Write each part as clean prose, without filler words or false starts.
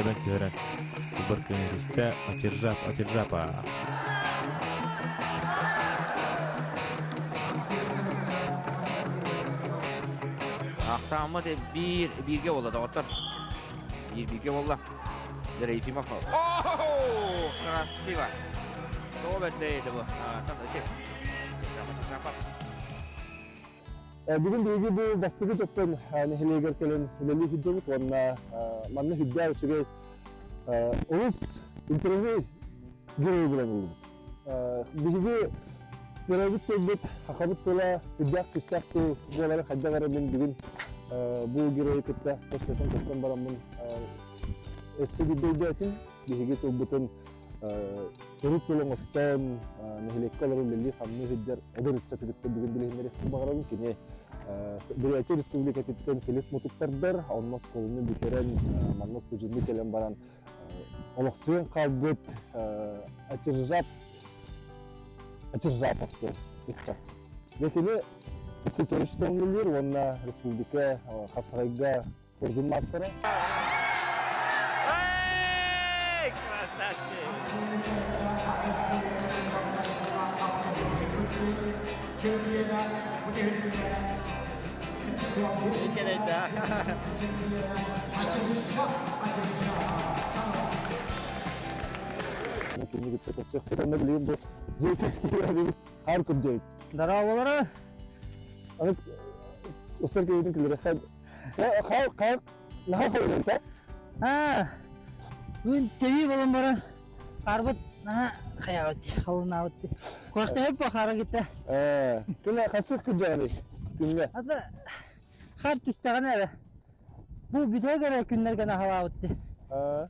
тэбэн түһэрэн кубар кыыһын истэ Очиржап Очиржапа. Ахсааммыт биир бииргэ буолла доҕоттор. Биир бииргэ буолла. Ефимов. О, красиво! Тоҕо бэрдэй бу. Бүгүн биһиги бу бастакы дьоттон нэһилиэгэр кэлэн үлэлии сылдьабыт уонна манна сүрдээх үчүгэй олус интэриэһинэй герой булан ыллыбыт. Биһиги төрөөбүт тылбыт, сахабыт тыла үрдээх күүстээх тыл буолары хайдах эрэ мин бүгүн бу геройу кытта көрсөтөн көрсөн бараммын өссө биирдэ өйдөөтүм. Биһиги тылбытын төрүт тыл оҥостон, нэһилиэккэ олорон үлэлии-хамныы сылдьар эдэр ыччаты кытта бүгүн билиһиннэриэхпин баҕарабын. Кини Бурятия Республикатыттан силис мутуктардар, онно оскуоланы бүтэрэн, манна устудьуоннуу кэлэн баран олохсуйан хаалбыт Атиржап Атиржапов диэн ыччат. Дьэ кини физкультурачтан үлэлиир уонна республика хапсаҕайга спордун маастара. Эй, красавчик! Кинини кытта көрсүөхпүт онно билигин бу дьиэ хаар күрдьэбит. Здорово, Аны устар киһитин күллэрэххэ хаар хаар наһаа холуйда. Аа, бүгүн тэбии болон баран хаарбыт наһаа хайаабыт, халынаабыт. Куораттаһып бу хаара китте. Ээ, күнэ хасык күрдьэҕиний күҥҥэ. Ата хаар түстэҕинэ эрэ. Бу бүтэһик эрэ күннэргэ наһалаабыт дии. Аа.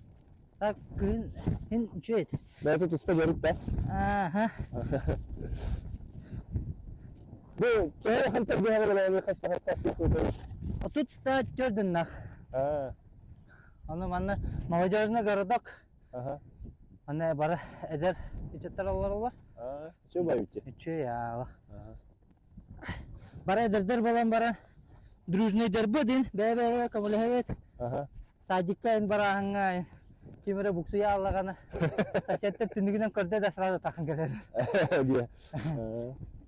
Так күһүн ин үчүгэй. Бэйэтэ туспа дьарык да? Ааха. Бу төһө хантан быһа хаста хаста Отут да төрдүннах. Аа. Ону манна молодежный городок. Аха. Манна бары эдэр ыччаттар олороллор. Аа, үчүгэй байбытчы. Үчүгэй аалах. Бары эдэрдэр буолан баран дружныйдарбыт дин бэйэ-бэйэҕэ көмөлөһөбүт. Аха. Садикка ин барааһыҥҥа ким эрэ буксуйа аллаҕана соседтар түннүгүнэн көрдө да сразу тахын кэлэр. Диэ.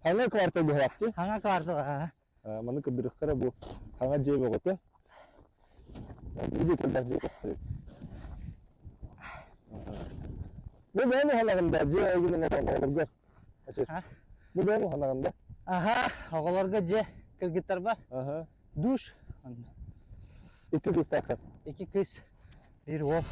Хаҥа квартал быһаахчы. Хаҥа квартал аха. Маны кырдырыхтара бу хаҥа дьиэ бөҕөтө. Биир кэлбэх дьиэ көстөр. Бу бэйэм уһанаҕын да дьиэ өгүнэн оҕолорго. Бу бэйэм уһанаҕын да. Аха, оҕолорго дьиэ кыргыттар бар. Аха. Душ. Икки кыыстааххын. Икки кыыс, биир уол.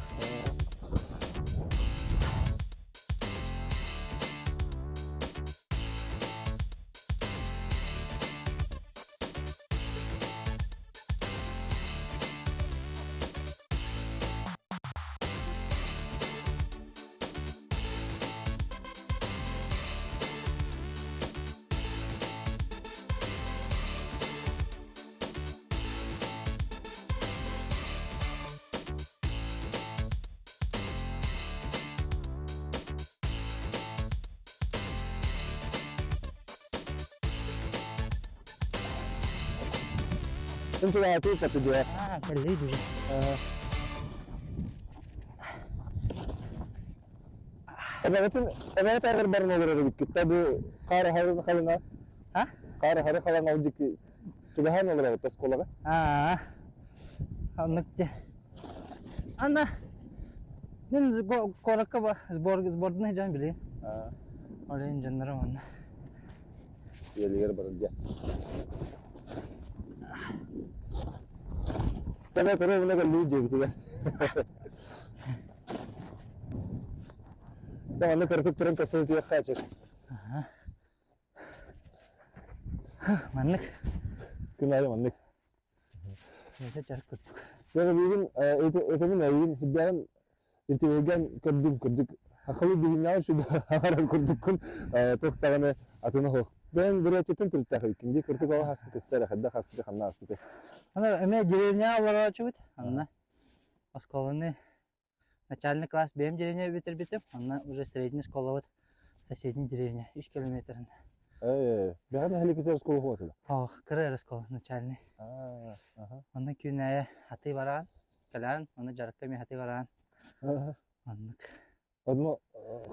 Интеллектуал патыдьа. Аа, кэллий дуже. Эбэҕитин эбэҕит ааҕар баран олорор эбиккит да бу хаары хары халыҥа А? хаары хары халыҥа ол диэки чугаһаан олороҕут оскуолаҕа Аа. Оннук де. Ана мин куоракка ба сбор сбордун сылдьан билигин. Ол иһин дьоннорум онно. Ийэлигэр баран диэ. Сана туру мына кэллии дьиэбитигэр. Дьэ манна кыратык туран тахсан итиэххэ ачык. Маннык. Күн аайы маннык. Бэйэтэ дьарык курдук. Дьэ бүгүн этэбин эйигин сүрдээҕин интириэһиргээн көрдүм кырдьык хахалы биһиннэҕин сүбэ аҕарар курдуккун туох даҕаны атына суох. Бэйэҥ Бурятияттан төрүттээх эбиккин дии кырдьык оҕо хаспыт өссө хайдах хаспыты ханна ааспытай? Аны эмиэ деревняҕа олорооччубут. Анна оскуоланы Начальный класс бэйэм деревня бүтэрбитим, онно уже средний школабыт соседний деревня, үс километрын. Ээ, бэҕэ нэһилиэкпитигэр оскуола суох этэ Ох, кыра эрэ школа начальный. Аа, аха. Онно күн аайы атыы бараан. Кэлээн, аны дьарыкка миэхэтигэр бараан. Оннук. Одно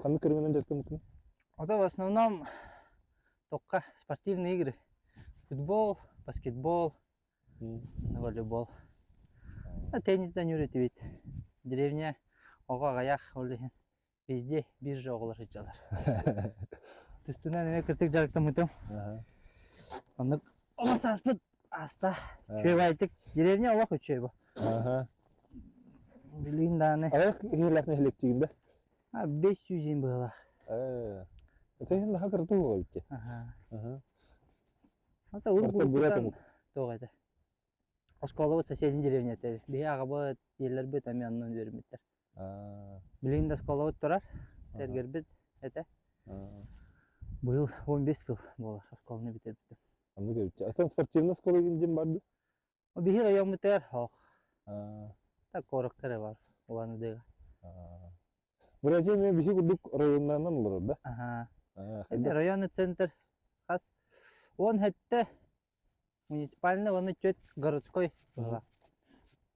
ханнык көрүҥүнэн дьарыктаммыккын? Ото в основном только спортивные игры. Футбол, баскетбол, волейбол. Теннис да нүрэтибит. Деревня оҕо аҕыйах, ол иһин везде биржа оҕолор сылдьаллар. Түстүнэн эмиэ кыртык дьарыктаммытым. Оннук оҕо сааспыт ааста. Үчүгэйдик. Деревня олох үчүгэй бу. Билигин даҕаны. Аҕыйах киһилээх нэһилиэктиигин да? 500 иин быһыылаах. Это иһин наһаа кырдуу буолбут дии. Ата урут туох этэ. Оскуолабыт соседний деревня этэ. Биһи аҕабыт, ийэлэрбит эмиэ оннун үөрэммиттэр. Билигин да оскуолабыт турар, эргэрбит этэ. Быйыл 15 сыл буолар оскуоланы бүтэрбитим. Оннук эбит. Атын спортивный оскуола диэн бар дуо? Биһи райоммутугар ох. Так куоракка эрэ бар Улан-Удэга. Бразилия эмиэ биһи курдук районнарынан олорор да? Аха. Районный центр хас 17 Муниципальный уонна түөрт городской быһыылаах.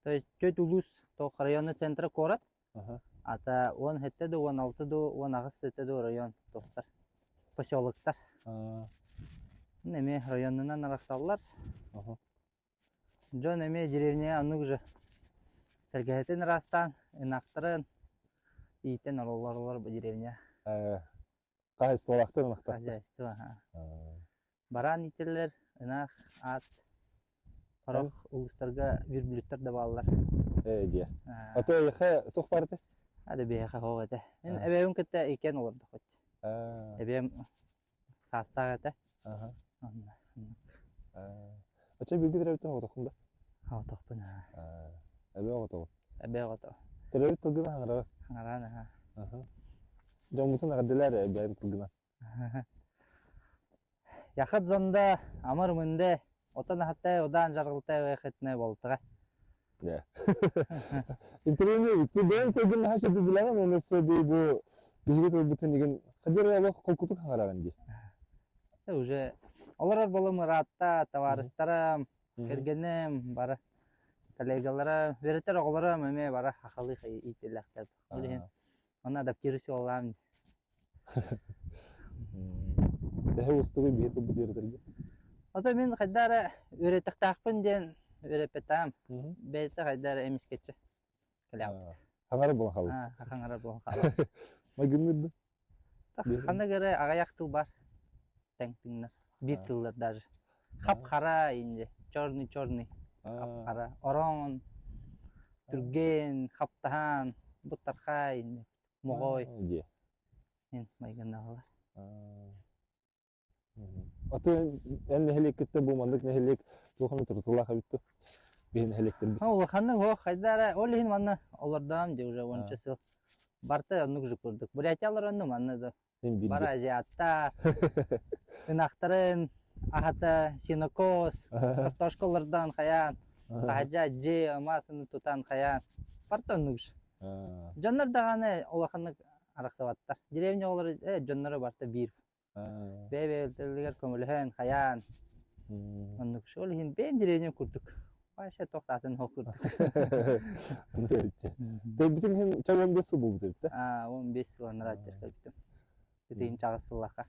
То есть түөрт улуус туох районный центра куорат. Ата 17 да 16 да 18 да да район туохтар поселоктар. Эмиэ районунан арахсаллар. Дьон эмиэ деревняҕа оннук же тэлгэһэтин ыраастаан, ынахтарын иитэн олороллор бу деревня. Хаһайыстыбалаахтар ынахтар. Хозяйство, аха. Бараан иитэллэр, ынах, ат, сорох улуустарга верблюдтар да бааллар. Ээ диэ. Ата эйиэхэ туох баар этэ? Ада биһиэхэ суох этэ. Мин эбээбин кытта иккиэн олордохпут. Эбээм саастаах этэ. Онно оннук. Оччо бииргэ төрөөбүттэн оҕотоххун да? Оҕотохпун аа. Эбээ оҕотоҕун? Эбээ оҕото. Төрөөбүт тылгынан хаҥараҕын? Хаҥараан аха. Дьоммутун эҕэрдэлээр эбээм тылгынан. Яхат зонда амар мынде отон ахаттай удаан жаргылтай выхытны болтыга. Интервью ити бэйэм тылгын наһаа сөбү билэҕин уонна өссө бу бу биһиги тылбытын игин хадыр олох холкутук хаҥараҕын дии. Уже олорор болом ыраатта, табаарыстарым, кэргэним бары коллегалара, үөрэтэр оҕолорум эмиэ бары хахалыы иитиллэхтэр. Ол иһин онно адаптируйся буоллаҕым Төһө уустугуй биһи тылбыт үөрэтэргэ? Ото мин хайда эрэ үөрэтэхтаахпын диэн үөрэппэтэҕим. Бэйэтэ хайда эрэ эмискэччи кэлээбит. Хаҥара буолан хаалбыт. Хаҥара буолан хаалбыт. Майгынныыр да? Ханнык эрэ аҕыйах тыл бар. Тэҥ тыыннар. Биир тыллар даже. Хап-хара инде. Черный черный. Хап-хара. Орон, түргэн, хаптаһаан, буттархай инде. Моҕой Дьиэ. Мин майгыннаҕалар. Аты эн нэһилиэккиттэн бу маннык нэһилиэк туох эмэ тутулаах эбит дуо? Биһи нэһилиэктэрбит. Улаханнык суох хайда эрэ ол иһин манна олордоом дии уже уонча сыл. Барыта оннук же курдук. Бурятиялар онну манна да. Бары азиаттар, ынахтарын аһата сенокос, картошка олордон хайаан, таһырдьа дьиэ маасыны тутан хайаан. Барыта оннук же. Дьоннор даҕаны улаханнык арахсыбаттар. Деревня оҕолоро э, дьонноро барыта биир. Бэйэ-бэйэлэригэр көмөлөһөн, хайаан. Оннук. Ол иһин бэйэм деревням курдук. Вообще туохтаатын суох курдук. Тэйбитин иһин ча 15 сыл буолбут эбит да? Аа, 15 сыл анараа кэлбитим. Итин чаҕыс сыллаахха.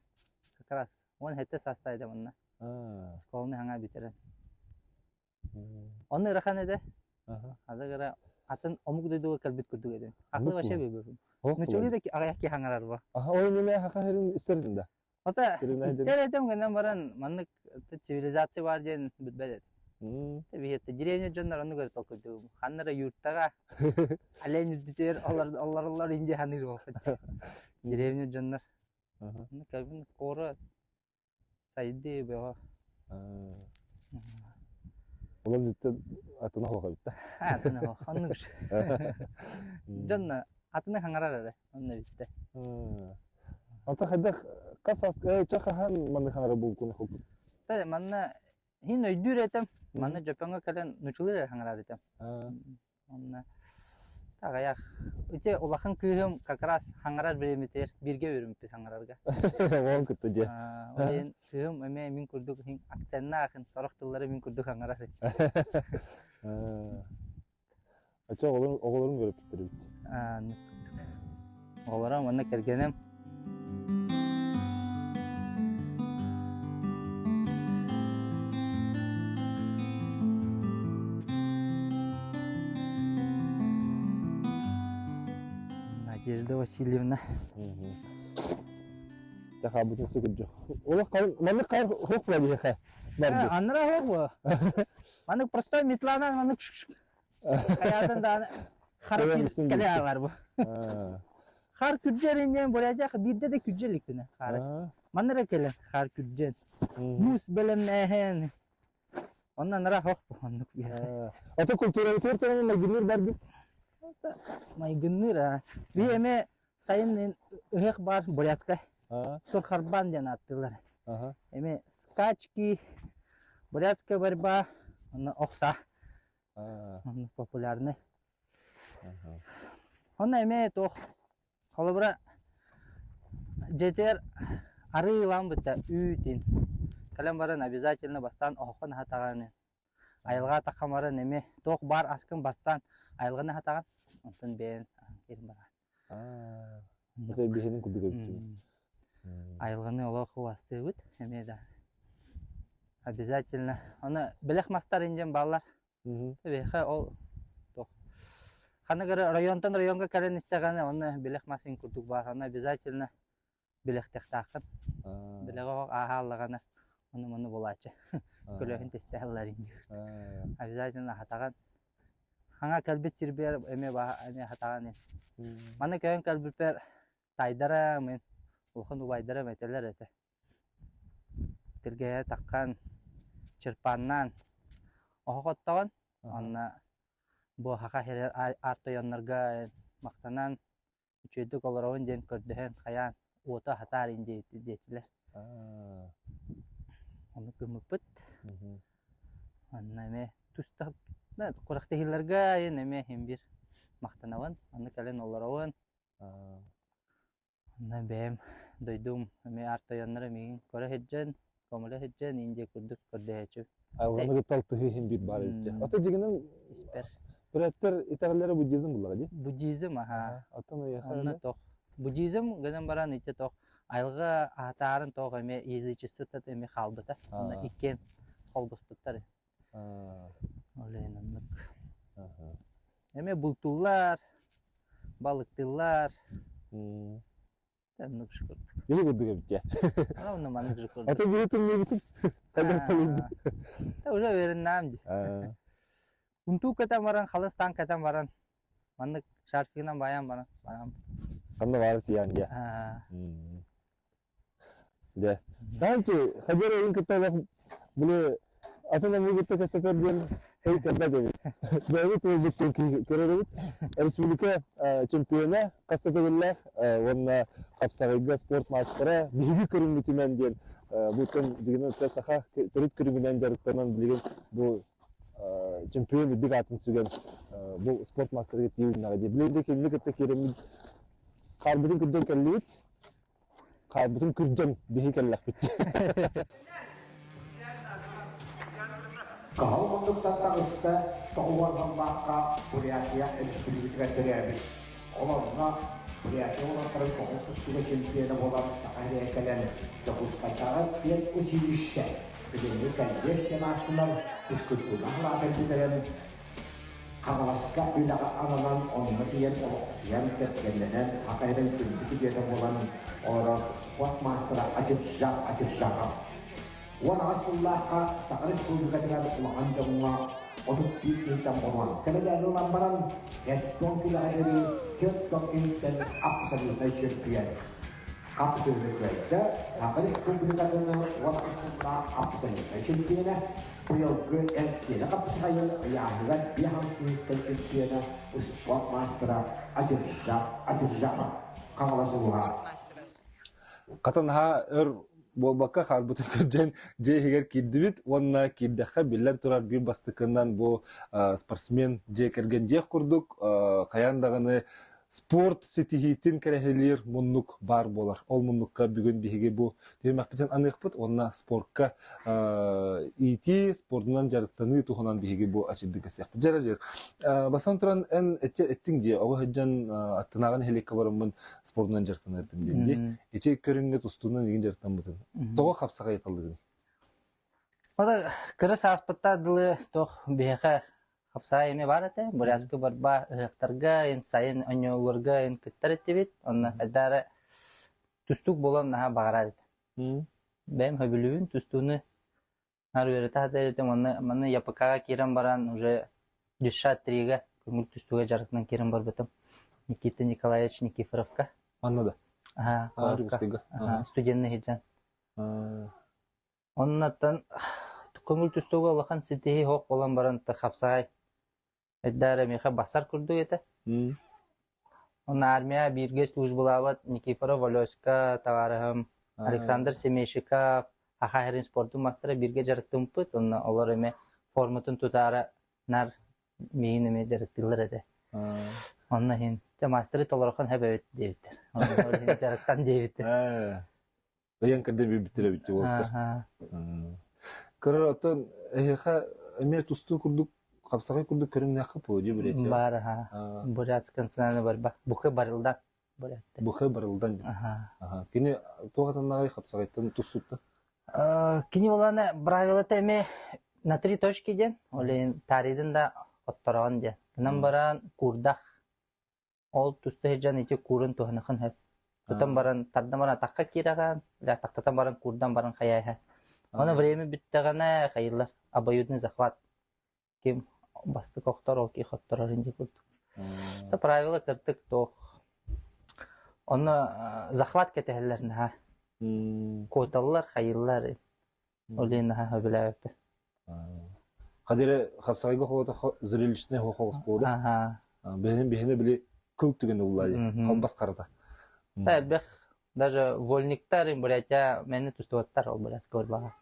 Как раз 17 саастаах манна. Оскуоланы хаҥа бүтэрэн. Онно ыарахан этэ. Ады атын омук дойдуга кэлбит курдук этим. Акылы вообще билбэппин. Нуччалыы да аҕыйах киһи хаҥарар бо. Аха, ол иннинэ хаха сирин истэрин да? Ата истэр этим гынан баран маннык цивилизация бар диэн билбэт этим. Биһиэттэ деревня дьоннор оннук эрэ толкуйдугум. Ханна эрэ юртаҕа олень үрдүтүгэр олороллор инди ханыыр буолбут. Деревня дьоннор. Кэлбин куорат Сайдыы бөҕө. Улан диттен атына суох эбит да. Атына суох, оннук Дьон атыны хаҥарар эрэ, онно бүттэ. Ата хайдах хас ас чэ хаһан манны хаҥара булкуну холкут? Та манна хин өйдүүр этим, манна Дьөппөҥҥө кэлэн нучулыр эрэ хаҥарар этим. Онно аҕыйах ити улахан кыыһым как раз хаҥарар бириэмэтигэр бииргэ үөрэммиппит хаҥарарга. Оҕоҥ кытта дьэ. Ол иһин кыыһым эмиэ мин курдук иһин акценнаах сорох тыллары мин курдук хаҥарар. Ача оҕолорун оҕолорун көрөппүттэр эбит. Оҕолорум уонна кэргэним. Надежда Васильевна. Тахабытын сөкүрдү. Олох маннык хаар хуох була диэхэ. Аннара хуох бу. Маннык простой метланан маннык Хайаатын даҕаны хара сир кэлэ аалар бу. Хаар күрдьэр инньэн бурятияха биирдэ да күрдьэ иликпинэ хаары. Манна эрэ кэлэн хаар күрдьэн. Муус бэлэмнээһин. Онно нара хох бу оннук биһиэхэ. Ото культуралытыыр тылын майгынныыр барбыт. Майгынныыр аа. Би эме сайын ыһыах баар бурятскай. Сурхарбан диэн ааттыыллар. Эме скачки, бурятская борьба, онно охса. Онно популярный. Онно эмиэ туох холобура дьиэтигэр арыы ылан бытта үүтүн кэлэн баран обязательно бастаан оһоххун аһатаҕын айылҕа атахха баран эмиэ туох баар аскын бастаан айылҕаны аһатаҕын онтон бэйэн киирэн бараҕын. Это биһигин курдук эбит. Айылҕаны олох убастыыбыт эмиэ да. Обязательно. Аны бэлэх мастар индиэн бааллар. Биһиэхэ ол туох ханнык эрэ районтан районга кэлэн истэҕинэ онно бэлэх мас ин курдук баар. Онно обязательно билэхтэхтааххын. Билэҕэ ааһааллаҕына ону маны булааччы. Көлөһүн тестэһэллэр индиир. Обязательно аһатаҕын. Хаҥа кэлбит сирбэр эмиэ эмиэ аһатаҕын. Маны көһөн кэлбиппэр таайдара мин улахан убайдарым этэлэр этэ. Тиргэһэ таххан чырпааннаан оһох оттоҕун онно бу саха сиригэр аар тойоннорго махтанан үчүгэйдик олоробун диэн көрдөһөн хайаан уоту аһатаар ин диэчилэр. Ону гыммыппыт. Онно эмиэ туста курахтаһыыларга айын эмиэ иһин биир махтанабын. Онно кэлэн олоробун. Онно бэйэм дойдум эмиэ аар тойонноро миигин көрө сылдьан, көмөлө сылдьан Индия курдук көрдөһөөччү. Айылҕаны кытта алтыһыы иһин биир баар эбит. Ата дьигинэн Испэр. Бүрээттэр итэҕэллэрэ буддизм буллара дии. Буддизм аха. Оттон эйиэхэ Онно тох. Буддизм гынан баран ити тох айылҕа аһатаарын тох эмиэ язычествота эмиэ хаалбыта. Онно иккиэн холбоспуттар. Ол иһин оннук. Эмиэ бултууллар, балыктыыллар. Оннук же курдук. Биһи курдук эбит дии. Онно маннык же курдук. А то биһи тымныыбытын хайдах талыйдым. Уже увереннаам дии. Унтуу кэтэн баран, халыс таан кэтэн баран, маннык шарфигынан баайан баран, баран. Ханна баары тиийэн дии. Дьэ. Таанчы, хабыр өйүн кытта олох били атын омугу кытта кэпсэтэр диэн өй кэлбэт эбит. Бэйэбит уолбут көрөр эбит. Республика чемпиона хас да төгүллээх уонна хапсаҕайга спорт маастара биһиги көрүҥмүтүнэн диэн бу дьигинэн саха төрүт көрүҥүнэн дьарыктанан билигин бу чемпион үрдүк аатын сүгэн бу спорт маастарыгар тиийиннэҕэ дии. Билигин да кинини кытта киирэммит хаарбытын күрдьэн кэллибит. Хаалбытын күрдьэн биһи кэллэхпит. Кыһыл муннуктан таҕыста тоҕуорҕаллаахха Бурятия Республикатыгар төрөөбүт. Ол онно Бурятия уолаттарын көҥүл тустууга чемпиона буолан Саха сиригэр кэлэн Дьокуускайдааҕы педучилище билиҥҥи колледж диэн ааттанар физкультура салаатын бүтэрэн Хаҥаласка үлэҕэ ананан, онно тиийэн олохсуйан, кэргэннэнэн, саха сирин күндү күтүөтэ буолан олорор спорт маастара Атиржа Атиржаков. 18 сыллаахха Саха Республикатыгар улахан дьоҥҥо 31 киһиттэн боруонса мэдээли ылан баран, эттон күрэҕэ диэри 40 киһиттэн абсолютнай чөмпүйүөн. Хапсыһыыны кыайда Саха Республикатын 18 сыллаах абсолютнай чемпиона, быйылгы Энсиэли хапсаҕайын ыйааһыныгар биэс киһиттэн чемпиона, успуорт маастара Адиржа Адиржапов Хаҥалас улууһа. Хата наһаа өр буолбакка хаарбытын көрдьөн дьиэ иһигэр киирдибит уонна киирдэххэ биллэн турар биир бастакынан бу спортсмен дьиэ кэргэн диэх курдук хайаан даҕаны. Спорт ситиһиитин кэрэһилиир муннук баар буолар. Ол муннукка бүгүн биһиги бу түһүмэхпитин аныахпыт уонна спортка иитии, спордунан дьарыктаныы туһунан биһиги бу ачырдык кэсиэхпит. Дьэ, дьэ, бастан туран эн эттиҥ дии, оҕо сылдьан аттынааҕы нэһилиэккэ бараммын спордунан дьарыктанардым диэн дии. Ити көрүҥҥэ тустуунан игин дьарыктаммытын. Тоҕо хапсаҕай таллыгыный? Ота кыра сааспыттар дылы туох биһиэхэ Хапсаай эмиэ баар этэ. Бурятскай барба ыһыахтарга, ин сайын оонньууларга ин кыттар этибит. Онно хайдары тустуук буолан наһаа баҕарар этим. Бэйэм сөбүлүүбүн тустууну наар үөрэтэ сатыыр этим. Онно манна ЯПК-ҕа киирэн баран уже Дюшат 3-га көҥүл тустууга дьарыктанан киирэн барбытым. Никита Николаевич Никифоровка. Манна да? Аха, студенный сылдьан. Оннуттан көҥүл тустууга улахан ситиһии суох буолан баран хапсаҕай эрдэ миэхэ бассар курдук этэ. Онно армия бииргэ службалаабат Никифоров Володька табаарыһым Александр Семейщиков Саха сирин спордун маастара бииргэ дьарыктаммыппыт. Онно олор эмэ форматын тутаары нар миигин эмиэ дьарыктыыллар этэ. Онно иһин дьэ маастары толороххун сөп эбит диэбиттэр. Онно иһин дьарыктан диэбиттэр. Ыйан кэрдэ биэрбиттэр эбит дии уолаттар. Көрөр оттон эһиэхэ эмиэ тустуу курдук хапсаҕай курдук көрүҥнээххэ буолуо дии Бурятия. Баар аха. Бурятская национальная борьба. Бухы барылдан. Бурятта. Бухы барылдан. Аха. Кини туох атыннаҕай хапсаҕайтан тустууттан? Кини булана правилата эмиэ на три точки диэн, ол иһин таарыйдын да оттороон диэн. Гынан баран куурдах Ол туста сылдьан ити куурун туһаныхын сөп. Тутан баран, тардан баран атахха киирэҕин, или атахтатан баран куурдан баран хайааһа. Ону время бүттэҕинэ хайыллар обоюдный захват. Ким бастык охтор, ол киһи хотторор инди курдук. Это правило кыртык туох. Онно захват кэтэһэллэр наһаа. Куоталлар, хайыллар. Ол иһин наһаа сөбүлээбэппин. Хадире хапсаҕайга холотохо зрелищный хоһоҕос буолар. Аха. Биһини биһини били кыл түгэн уллайы халбас харата. Элбэх даже вольниктар им Бурятия мэни тустубаттар ол бурятскай борьбаҕа.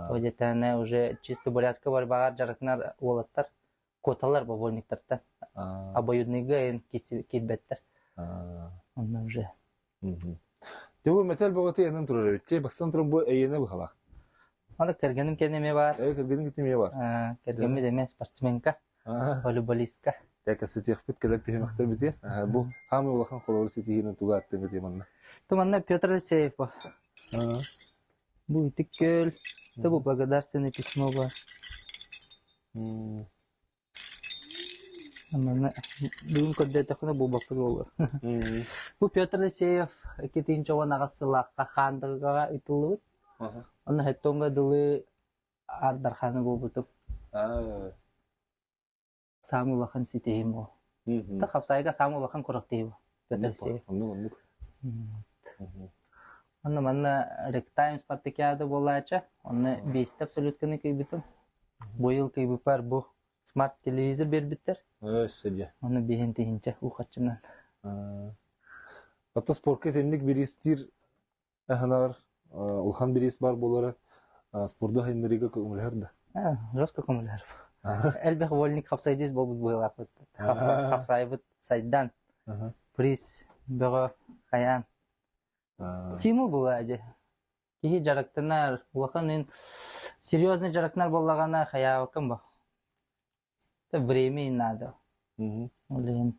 То где-то уже чисто бурятскай борьбаҕа дьарыктанар уолаттар куоталлар бу вольниктартан. Обоюдныйга ин киирбэттэр. Онно уже Дьэ бу мэтэл бөҕөтө ыйанан турар эбит. Чэй бастан туран бу эйиэнэ быһалаах. Аны кэргэним кэннэ эмиэ баар. Э, кэргэниҥ кэннэ эмиэ баар. Кэргэммит эмиэ спортсменка, волейболистка. Тэкэ ситиэхпит кэлэр түһүмэхтэр битиэ. Бу хаамыы улахан холобур ситиһиинэн тугу ааттыыгыт манна? Ту манна Петр Алексеев бу. Бу ытык күөл, бу благодарственное письмо бар. Манна бүгүн көрдөөтөххүнэ булбаппыт буолуо. Бу Петр Алексеев 2018 сыллаахха Хаандыгаҕа ыытыллыбыт. Онно Хэттоҥҥа дылы Аар Дарханы буолбутум. Саамай улахан ситиһиим ол. Та хапсаайга саамай улахан күрэхтэһии бу Петр Алексеев. Оннук оннук. Онно манна Ректайм спартакиада буолааччы. Онно биэстэ абсолютканы кыйбытым. Быйыл кыйбыппар бу смарт-телевизор биэрбиттэр. Өссө дьэ. Ону биһин тиһинчэ уухаччынан. Оттон спорка итинник бириистиир аһынаар улахан бириис бар буолара спорду хайыннарыыга көҥүлэһэр да? Жестко көҥүлэһэр. Элбэх вольник хапсайдист буолбут быһыылаахпыт. Хапсайбыт сайдан. Приз бөҕө хайаан. Стимул была дии. Киһи дьарыктанар, улахан ин серьезный дьарыктанар буоллаҕына хайаабаккын бо. Это время и надо. Ол иһин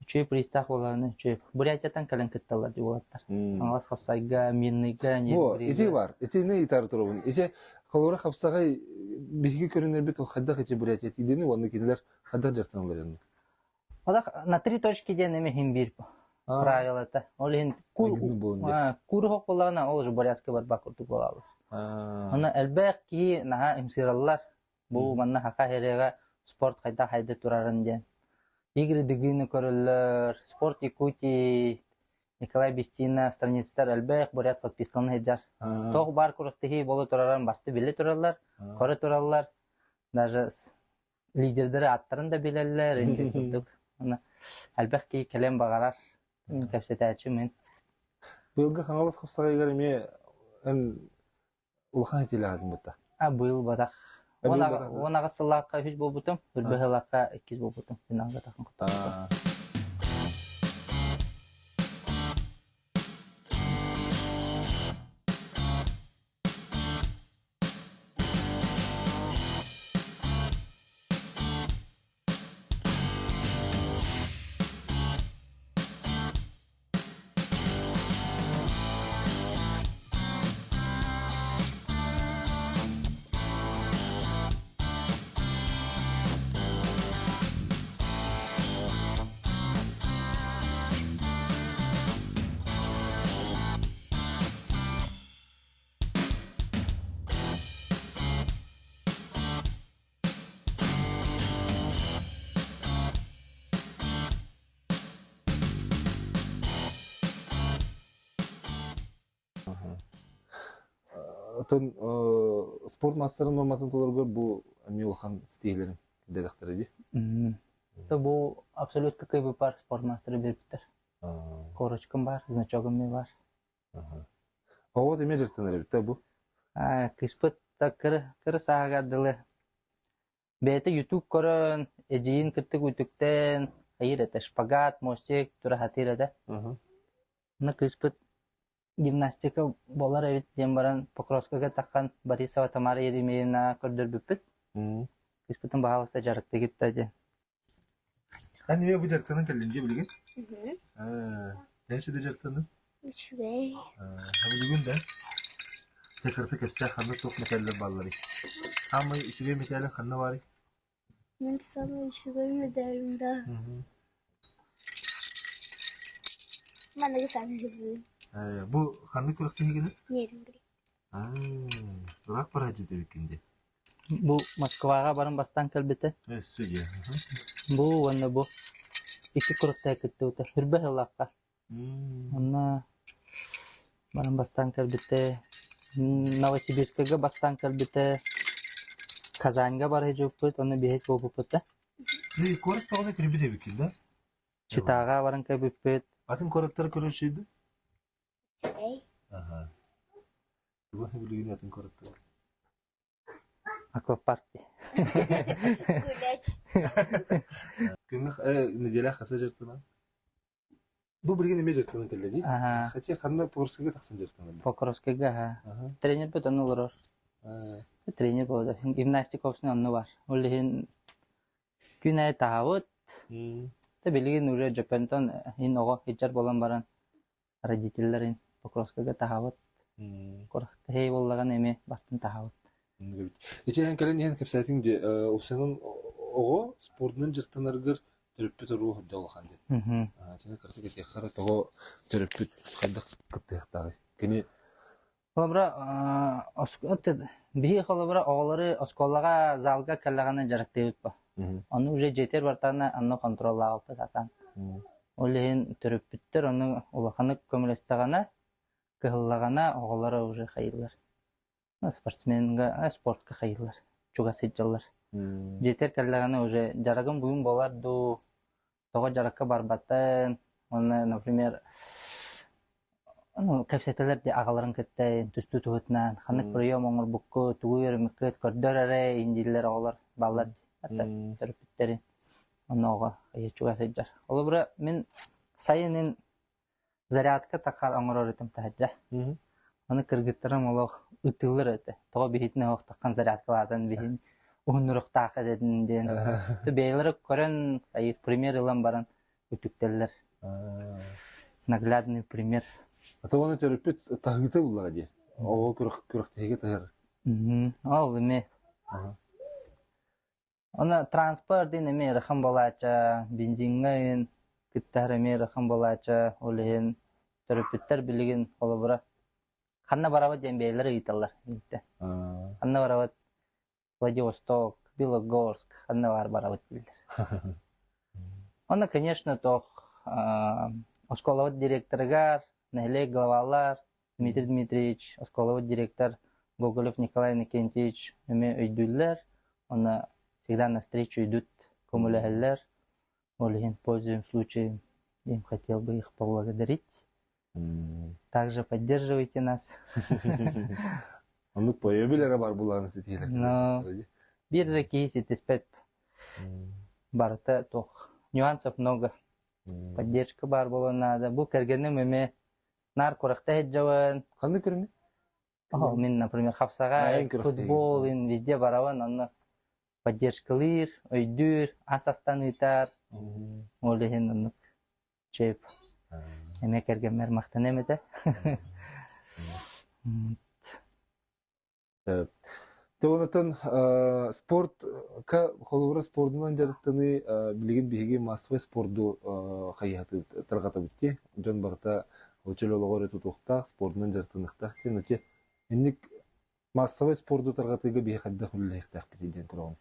үчүгэй пристаах буоллаҕына үчүгэй. Бурятияттан кэлэн кытталлар дии уолаттар. Хаҥалас хапсайга, Мирныйга, Бу, ити бар. Итини ыйтар турабын. Ити холобура хапсаҕай биһиги көрүнэрбит ол хайдах ити Бурятия тиийдини уонна кинилэр хайдах дьарыктаналлар инни? Олох на три точки диэн эмэ иһин биир правилата. Ол иһин кур буоллаҕына ол уже бурятскай барбах курдук буолаллар. Онно элбэх киһи наһаа ымсыыраллар. Бу манна Хака Хереҕэ спорт хайдах хайда турарын диэн. Игорь Дыгыны көрөллөр, Спорт Якутии, Николай Бестина страницалар элбэх бурят подпискалана сылдьар. Туох баар күрэхтэһии буола турарын барты билэ тураллар, көрө тураллар. Даже лидердэри ааттарын да билэллэр, инди курдук. Аны элбэх киһи кэлэн баҕарар, кэпсэтээччи мин. Быйылгы Хаҥалас хапсаҕайыгар эмиэ эн улахан этиилээх бытта. А быйыл батах. 18 сыллаахха үһүс буолбутум, үрбэ сыллаахха иккис буолбутум. Финалга тахын куттаммытым. Оттон спорт маастарын нуорматын толоргор бу эмиэ улахан ситиһиилэрим кирдэтэхтэрэ дии. Бу абсолютно кыайбыппар спорт маастары биэрбиттэр. Корочкам бар, значогум эмиэ бар. Оҕо эмиэ дьарыктанар эбит да бу? Кыыспыт да кыра, кыра сааһыгар дылы бэйэтэ YouTube көрөн, эдьиийин кытта үтүктэн, хайыыр этэ, шпагат, мостик тура сатыыр этэ. Онно кыыспыт гимнастика буолар эбит диэн баран Покровскайга таххан Борисова Тамара Еремеевна көрдөрбүппүт. Кыыспытын баһаалыста дьарыктыгыт да диэн. Эн эмиэ бу дьарыктанан кэллиҥ дии билигин? Төһө сүдү дьарыктанныҥ? Үчүгэй. Билигин да? Дьэ кырата кэпсээ ханна туох мэтээллэр баалларый? Хаамай үчүгэй мэтээлиҥ ханна баарый? Мин самый үчүгэй медалым да. Манныгы саныыбын. Бу ханнык күрэхтэһиигиний? Нерюнгри. Ыраах барааччы эбиккин дии. Бу Москваҕа баран бастаан кэлбитэ. Өссө дии. Бу уонна бу икки күрэхтэһэ кыттыбыта. Хүрбэ сыллаахха. Онно баран бастаан кэлбитэ. Новосибирскайга бастаан кэлбитэ. Казаньга бара сылдьыбыппыт, онно биһис буолбуппут да. Куорат баҕана кирбит эбиккин да? Читаҕа баран кэлбиппит. Атын куораттары көрөр үчүгэй Үчүгэй. Аха. Тугу билигин атын куораттар? Аквапарк дии. Гулять. Күҥҥэ неделя хаса дьарыктанан? Бу билигин эмиэ дьарыктанан кэллэ дии. Аха. Хотя ханна Покровскайга тахсан дьарыктанар? Покровскайга аха. Аха. Тренербит онно олорор. Тренер буолар. Гимнастика опсуна онно бар. Ол иһин күн аайы таһабыт. Та билигин уже Дьөппөнтөн иһин оҕо иджар буолан баран родителлэрин Покровскайга таһабыт. Курахтаһыы буоллаҕына эмиэ бартын таһабыт. Ити эн кэлэн иһэн кэпсээтиҥ дии, Усанын оҕо спордунан дьарыктанарыгар төрөппүт оруо үрдэ улахан диэн. Итини кыратык этиэххэ эрэ тоҕо төрөппүт хайдах кыттыахтааҕый? Кини Холобура, биһи холобура оҕолору оскуолаҕа залга кэллэҕинэ дьарыктыыбыт бо. Ону уже дьиэтигэр бартаҕына онно контроллаабыппыт сатаан. Ол иһин төрөппүттэр ону улаханнык көмөлөстөҕүнэ, кыһыллаҕына оҕолоро уже хайыыллар. Спортсменга, спортка хайыыллар, чугас сылдьаллар. Дьиэтигэр кэллэҕинэ уже дьарыгым бүгүн буолар дуу, тоҕо дьарыкка барбатын, уонна, например, ну, кэпсэтэлэр дии аҕаларын кытта түстүү туһутунан ханнык прием оҥорбуккут, тугу үөрэммиккит көрдөр эрэ иин дииллэр оҕолор баллар дии төрөппүттэрин онно оҕо чугас сылдьар. Холобура, мин сайынын Зарядка тахар оҥорор этим таһырдьа. Аны кыргыттарым олох ытыыллар этэ. Тоҕо биһитин оһохтоххан зарядкалаатан биһин уһуннуруохтаах этин диэн. Бэйэлэрэ көрөн пример ылан баран үтүктэллэр. Наглядный пример. А то оны төрөппүт таһыыта буллаҕа дии. Оҕо күрэхтэһиигэ таһар. Ол эмиэ. Онно транспорт диэн эмиэ ыарахан буолааччы, бензиҥҥэ иһин кыттыһар эмиэ ыарахан буолааччы, ол иһин төрөппүттэр билигин холобура ханна барабыт диэн бэйэлэрэ ыйыталлар биирдэ. Ханна барабыт? Владивосток, Белогорск, ханна баар барабыт дииллэр. Онно, конечно, туох оскуолабыт директорыгар, нэһилиэк главалар, Дмитрий Дмитриевич, оскуолабыт директор Гоголев Николай Иннокентьевич эмиэ өйдүүллэр, уонна всегда навстречу идут, көмөлөһөллөр. Ол иһин пользуем случаем, им хотел бы их поблагодарить. Также поддерживайте нас. Оннук поебил эрэ бар булааны ситиһилэр. Но биир эрэ киһи ситиспэт. Барыта туох нюансов много. Поддержка баар буолуон наада. Бу кэргэним эмиэ наар курахта сылдьабын. Ханнык көрүҥҥэ? О, мин, например, хапсаҕай, футбол, ин везде барабын, онно поддержкалыыр, өйдүүр, ас астан ыытар. Ол иһин оннук чэп. Эмиэ кэргэммэр махтаныам этэ. Онтон спортка холобура спордунан дьарыктаныы билигин биһиги массовай спорду хайыһатыбыт тарҕатабыт дии. Дьон барыта чөл олоҕу эрэ тутуохтаах, спордунан дьарыктаныахтаах диэн. Ити инник массовай спорду тарҕатыыга биһи хайдах үлэлэһиэхтээхпитий диэн көрөҕүн?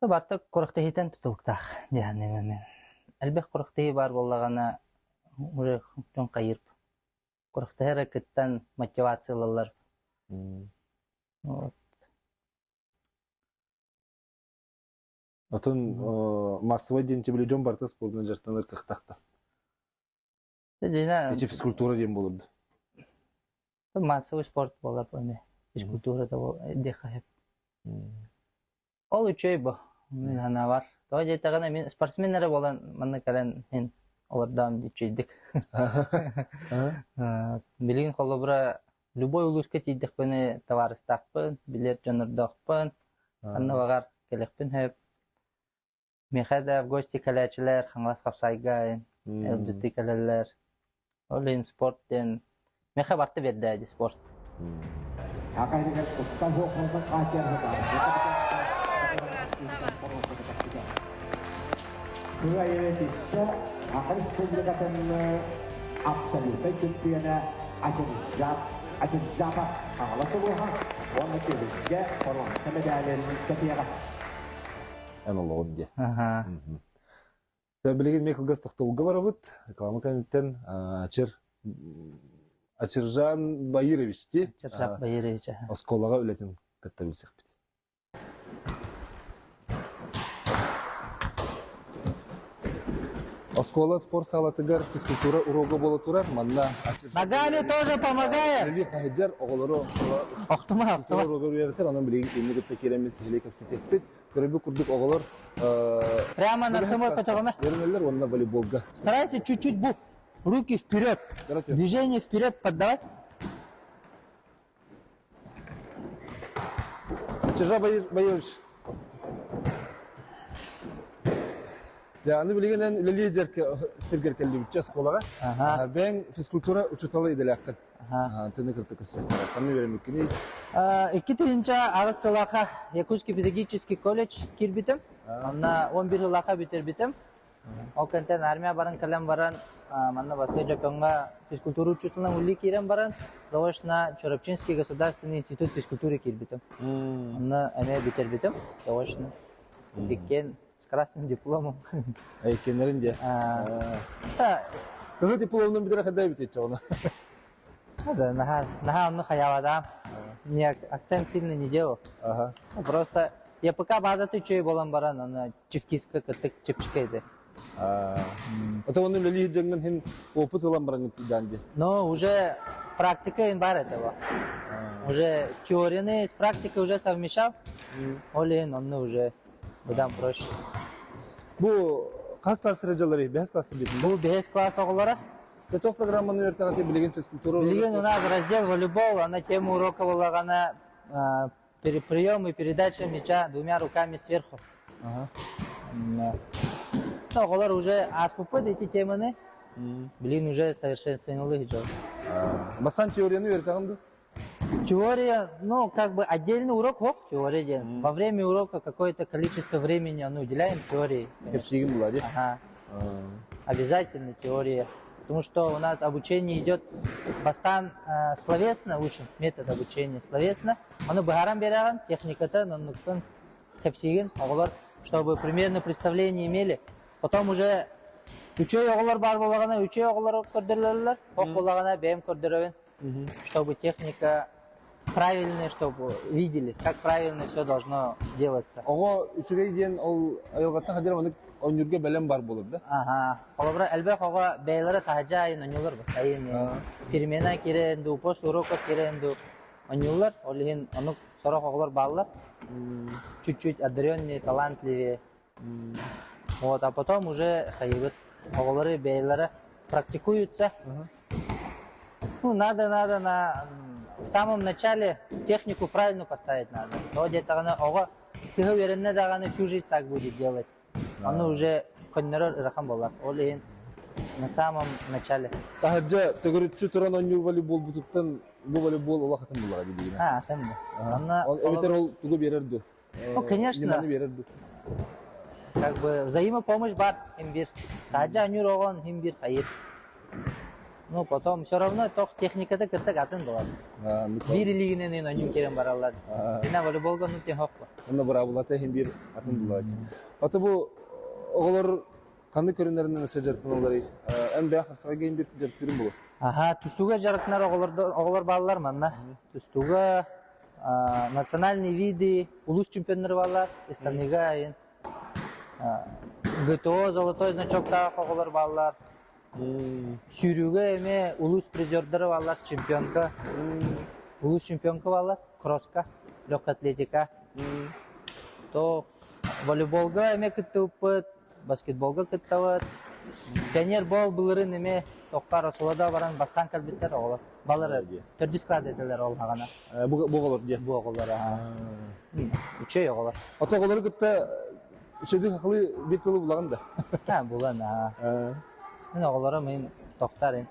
Барыта күрэхтэһиитэн тутулуктаах диэххэ мин. Элбэх күрэхтэһии баар буоллаҕына уже дьон хайыыр. Күрэхтэһэр кыттан мотивация ылаллар. Вот. Отон массовай диэн били дьон барыта спордунан дьарыктанар кыахтаахта. Дьина Эти физкультура диэн буолар массовый спорт буолар эми физкультура да диэхэ Ол үчүгэй бу мин санаабар. Тоҕо диэтэҕинэ мин спортсмен эрэ буолан манна кэлэн иһин олордоом үчүгэйдик. Билигин холобура любой улууска тиийдэхпинэ табаарыстаахпын, билэр дьоннордоохпун, ханна баҕар кэлиэхпин сөп. Миэхэ да в гости кэлээччилэр Хаҥалас Хапсайга ыалдьыттыы кэлэллэр. Ол иһин спорт диэн миэхэ барта биэрдэ дии спорт. Аҕа иһигэр куттал суох буолбут Кыайыы түстэ Саха Республикатын абсолютнай чемпиона Ачыржап Ачыржапов Хаҥалас улууһа уонна түһүлгэ боруонса мэдээлин кэтиэҕэ. Эн олоҕун диye. Билигин эмиэ кылгас тохтобулга барабыт. Реклама кэнниттэн Ачыр Ачыржан Баирович дии. Ачыржан Баирович. Оскуолаҕа үлэтин кытта билсиэхпит. Оскуола спорт саалатыгар физкультура уруога буола турар. Манна Ногами тоже помогает. Үлэлии хаһыдьар оҕолору Охтума, охтума. уруогар үөрэтэр. Онон билигин инни кытта киирэммит сиһилии кэпсэтиэхпит. Көрбүт курдук оҕолор Прямо над собой көтөҕөмө. Үөрэнэллэр уонна волейболга. Старайся чуть-чуть бу руки вперед. Движение вперед поддавать. Чижа Баевич. Дьэ, аны билигин эн үлэлии сиргэр кэллибитчэ оскуолаҕа. Бэйэҥ физкультура учуутала идэлээххин. Тыны кытта көрсөххө. Ханна үөрэммиккиний? 2008 сылаха Якутский педагогический колледж киирбитим. Онно 11 сылаха бүтэрбитим. Ол кэнтэн армия баран кэлэн баран, манна Василий Дьоппоҥҥо физкультура учууталынан үлэлии киирэн баран, заочно Чурапчинский государственный институт физкультуры киирбитим. Онно эмиэ бүтэрбитим заочно. Иккиэн с красным дипломом. Иккиэннэрин дьэ. Кыһыл дипломунан бүтэрэ хайда эбит ону. Да, наһаа, наһаа онну хайаабатаам. Не акцент сильно не делал. Ага. Просто ЯПК базата үчүгэй буолан баран, аны чифкиска кытык чэпчэки этэ. А то оны үлэлии дьоҥҥун хин опыт ылан баран даан Но уже практика ин бар этого. Уже теорияны с практикой уже совмещал. Ол иһин онно уже быдан проще. Бу хас класс дьаллары? Бэһис класс диэтин. Бу бэһис класс оҕолоро. Готов программаны үөртэҕити билигин физкультура Билигин у нас раздел волейбол, ана тема урока буоллаҕына прием и передача мяча двумя руками сверху. Ага. Оҕолор уже ааспыппыт эти теманы. Блин, уже совершенствованный дьон. Бастаан теорияны үөрэтэҕин дуу? Теория, ну, как бы отдельный урок, хоп, теория диэн. Во время урока какое-то количество времени ну, уделяем теории. Кэпсиигин була дии. Ага. Обязательно теория. Потому что у нас обучение идет бастаан э, словесно учим, метод обучения словесно. Ону быһааран биэрэҕин, техниката, оннуктан кэпсиигин, оҕолор, чтобы примерно представление имели. Потом уже үчүгэй оҕолор баар буоллаҕына, үчүгэй оҕолору көрдөрөллөр, ох буоллаҕына бэйэм көрдөрөбүн. Чтобы техника правильная, чтобы видели, как правильно все должно делаться. Оҕо үчүгэй диэн ол айылҕаттан хадьар маннык оонньуурга бэлэм бар буолар да? Аха. Холобура, элбэх оҕо бэйэлэрэ таһырдьа айын оонньуулар сайын перемена киирэн дуу, после урока киирэн дуу оонньууллар. Ол иһин оннук сорох оҕолор бааллар. Чуть-чуть одаренные, талантливее. Вот, а потом уже хайыбыт оҕолору бэйэлэрэ практикуются. Ну, надо, надо на в самом начале технику правильно поставить надо. Но диэтэҕинэ оҕо сыһа үөрэннэ даҕаны всю жизнь так будет делать. Ону уже көннөрөр ыарахан буолар. Ол иһин на самом начале. Таһырдьа төгүрүччү туран оонньуур волейболбутуттан бу волейбол олох атын буоллаҕа дии А, атын бу. Онно Ол эбэтэр ол тугу биэрэр дуу? Ну, конечно. Ньыманы биэрэр дуу? Как бы взаимопомощь бар хим бир. Таһырдьа оонньуур оҕон хим бир хайыр. Ну, потом все равно тох техниката кыртак атын буолар. Биир илиигинэн оонньуу киирэн бараллар. Дина волейболга ну тен хокпа. Онно быраабылата иһин биир атын булааччы. Ата бу оҕолор Ханнык көрүҥнэринэн өссө дьарыктаналларый? Эн бэйэҥ хапсаҕайга иһин дьарыктыырыҥ буолуо? Аха, тустууга дьарыктанар оҕолор бааллар манна. Тустууга национальные виды улуус чемпионнары бааллар, ыстаныыга ГТО золотой значоктаах оҕолор бааллар. Сүүрүүгэ эмиэ улуус призердара бааллар, чемпионка. Улуус чемпионка бааллар, кросска, легкая атлетика. То волейболга эмиэ кыттыбыппыт, баскетболга кыттабыт. Пионербол былырыын эмиэ тохтоор оскуолада баран бастаан кэлбиттэр оҕолор. Балар төрдүс класс этилэр ол хаҕана. Бу оҕолор диye. Бу оҕолор үчүгэй оҕолор. Ото оҕолору кытта үчүгэй хахылыы биир тылы булаҕын да? Ha булан аа. Мин оҕолорум мин тохтарын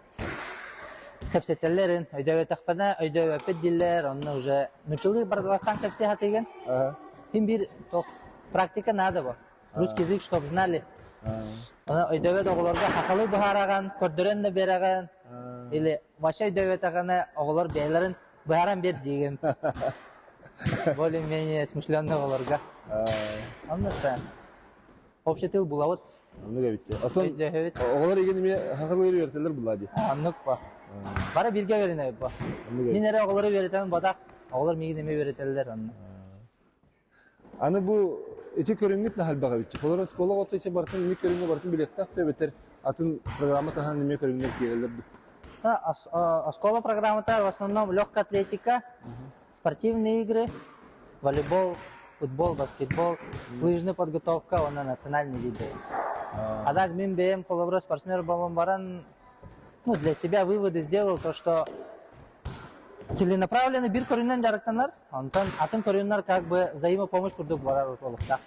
кэпсэтэллэрин өйдөөбөтөхпүнэ өйдөөбөппүт дииллэр онно уже нуччалыы бастаан кэпсии сатыыгын. Ким биир тох практика надо бо. Русский язык, чтоб знали. Оны өйдөбөт оҕолорго хахалы быһаараҕын, көрдөрөн да биэрэҕин. Или вообще өйдөбөтөҕүнэ оҕолор бэйэлэрин быһааран биэр диигин. Более-менее смышленный оҕолорго. Онно общий тыл булабыт. Оннук эбит. Оттон оҕолор игин эмиэ хахалыыр үөрэтэллэр булла дии. Оннук ба. Бары бииргэ үөрэнэбит ба. Мин эрэ оҕолору үөрэтэмин батах, оҕолор миигин эмиэ үөрэтэллэр онно. Аны бу ити көрүҥҥүт наһаа элбэх эбит. Холор оскуола оҕото ити барытын эмиэ көрүҥҥэ барытын билиэхтээх да эбэтэр атын программа таһынан эмиэ көрүҥнэр киирэллэр дуу? Оскуола программата в основном легкая атлетика, спортивные игры, волейбол, футбол, баскетбол, лыжная подготовка уонна национальный виды. А так мин бэйэм холобура спортсмен буолан баран ну, для себя выводы сделал, то, что целенаправленно биир көрүнэн дьарыктанар, онтон атын көрүннэр как бы взаимопомощь курдук барар буолуохтаах.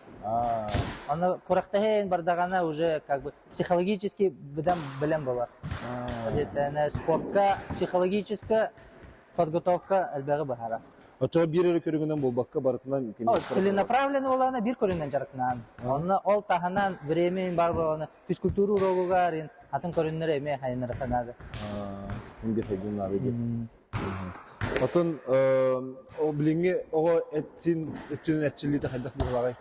Аны күрэхтэһэн бардаҕына уже как бы психологически быдан бэлэм болар. Где-то спортка психологическая подготовка элбэҕи быһаарар. Оччоҕо биир эрэ көрүҥүнэн буолбакка барытынан Целенаправленно буолаана биир көрүҥүнэн дьарыктанаан. Онно ол таһынан время бар буолана физкультура уруогугар атын көрүҥнэр эмиэ хайыннарыха наада. Инде хайдын наада диye. Отон билиҥҥи оҕо эт-сиин өттүнэн эрчиллиитэ хайдах быһыылааҕый?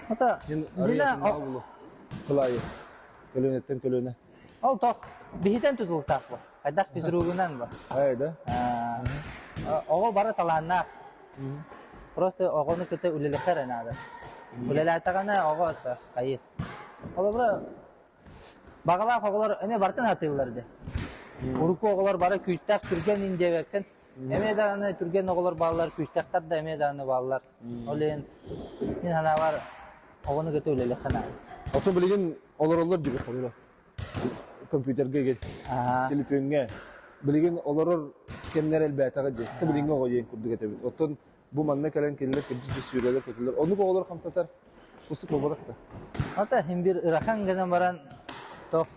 Ата дьина Кылаайы көлүөнэттэн көлүөнэ. Ол тох биһитэн тутулуктаах бу. Хайдах физругунан бу. Ай да. Оҕо бары талааннаах. Просто оҕону кытта үлэлэхэ эрэ наада. Үлэлээтэҕинэ оҕо хайыр. Холобура Баҕалаах оҕолор эмиэ барытын сатыыллар дии. Урукку оҕолор бары күүстээх түргэн ин диэбэккин. Эмиэ даҕаны түргэн оҕолор бааллар, күүстээхтэр да эмиэ даҕаны бааллар. Ол иһин мин санаабар оҕону кытта үлэлиэххэ наада. Оттон билигин олороллор дии холобура компьютерга игин, телефоҥҥа. Билигин олорор кэмнэр элбээтэҕэ дии. Билиҥҥи оҕо диэн курдук этэбит. Оттон Бу манна кэлэн кинилэр кырдьык сүүрэлэр-көтөллөр. Оннук оҕолор хамсатар усук буолбатах да. Ата иһин бир ырахан гынан баран тох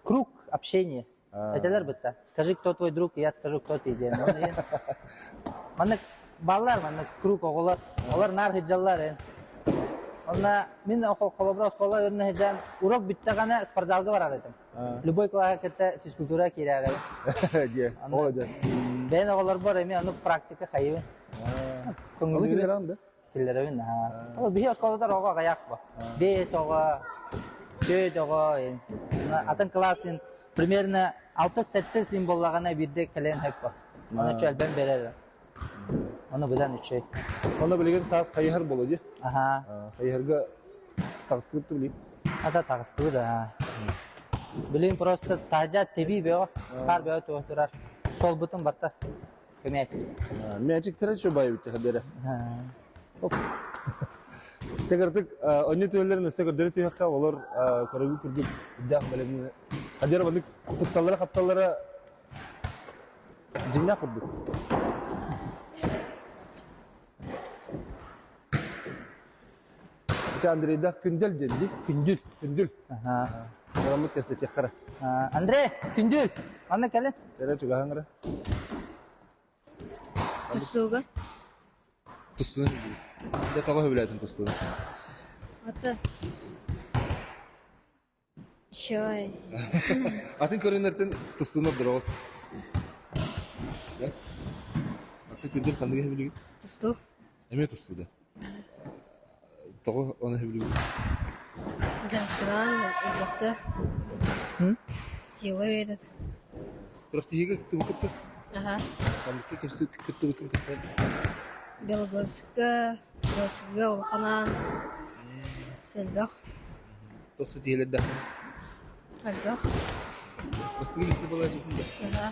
круг общения этэлэр бытта. Скажи, кто твой друг, я скажу, кто ты диэн. Маннык баллар маннык круг оҕолор. Олор наар сылдьаллар эн. Онно мин холобура оскуола өрүнэ сылдьан урок бүттэҕинэ спортзалга барар этим. Любой кылааһы кытта физкультура киирээҕи. Дьэ, оо дьэ. Бэйэн оҕолорбор эмиэ оннук практика хайыбын. Ону киллэрэҕин да? Киллэрэбин, аа. Ол биһи оскуолатар оҕо аҕыйах бо. Биэс оҕо, төрт оҕо, атын кылаас примерно алта-сэттэ син буоллаҕына биирдэ кэлэн сөп бо. Ону чөлбөн берер. Ону быдан үчүгэй. Онно билигин саас хайыһар буолуо дии. Аха. Хайыһарга таҕыстыбыт да билигин. Ата таҕыстыбыт аа. Билигин просто таһдьа тэбии бөҕө, хаар бөҕө туох турар. Солбутун барта көмээчик. Мээчиктэрэ чө байыбыт хадера. Оп. Тегертик онньу түөллэрин өссө көрдөрө түһүөххэ олор көрөгү курдук үрдээх бэлэмни хадера маннык тутталлара хапталлара Дьиҥнээх курдук. Ити Андрейдаах Күндэл диэн дии. Күндүл. Күндүл. Араммыт кэпсэтиэххэ эрэ. Андрей, Күндүл, манна кэлин. Кэлэ чугаһаҥ эрэ. Тустууга. Тустууну Дьэ тоҕо сөбүлээтин тустууну? Ата Чой. Атын көрүнэртэн тустууну ордороҕут. Аты күндүл ханнык иһэ билигит? Тустуу. Эмиэ тустуу да. Тоҕо ону сөбүлүүгүн? Дьарыктаан элбэхтэ. Сила биэрэр. Күрэхтэһиигэ кыттыбыккыт дуо? Аха. Ханныкка кыттыбыккын кэпсээн. Белогорскка, Белогорскга улаханаан элбэх. Туох ситиһиилэрдээххин? Элбэх. Бастакы миэстэ буолааччытын да? Аха.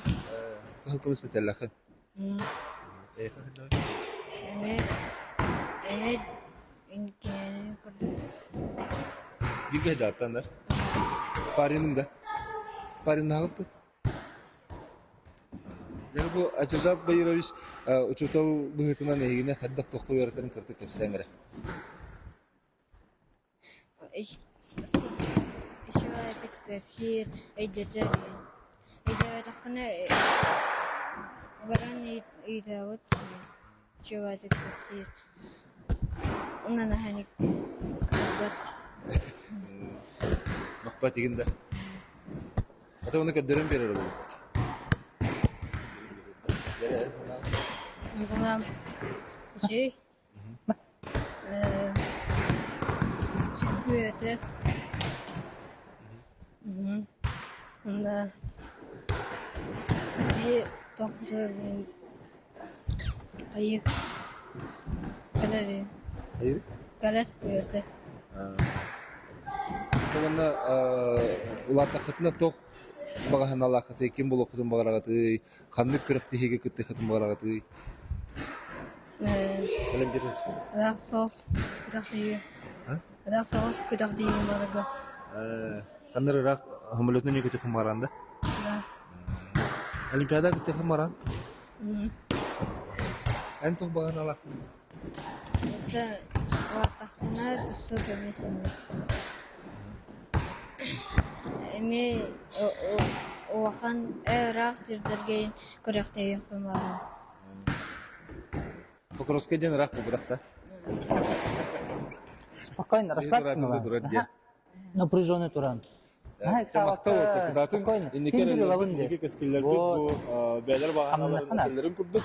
Кыһыл көмүс мэтээллээххин? Эмиэ эмиэ кинини курдук Бииргэ дьааттанар. Спаррингын да? Спаррингнаҕыт дуо? Дьэ бу Ачажат Баирович учуутал быһыытынан эһигини хайдах туохха үөрэтэрин кырдьык кэпсээҥ эрэ. Үчүгэйдик кэпсиир, өйдөтөр Өйдөөбөтөххүнэ баран ыйытабыт үчүгэйдик кэпсиир Уонна наһаа кыайбат Махпат игин да. Ата ону көрдөрөн биэрэр буолуо. Санаам үчүгэй Сүтгүөтэ уонна биһи тохтуурбун хайыыр кэлэр кэлэр үөрдэ Уонна улааттаххытына туох баҕа санаалааххытый, ким буолуоххутун баҕараҕытый, ханнык күрэхтэһиигэ кыттыаххытын баҕараҕытый? Ыраах соҕус күрэхтэһии ыраах соҕус күрэхтэһии барарга Ханна ыраах самолетунан көтүөххүн баҕараҕын да? Олимпиада кыттыаххын баҕараҕын? Эн туох баҕаналааххын? Улааттахпына тустуу көмүс Эмиэ улахан ыраах сирдэргэ күрэхтэһиэхпин баҕарабын. Покровскай диэн ыраах буолбатах да? Спокойно, расслабься. Напряженный туран. Махтал кытаатын инники эрэллэрбит кэскиллэрбит бу бэйэлэр баҕаналарын курдук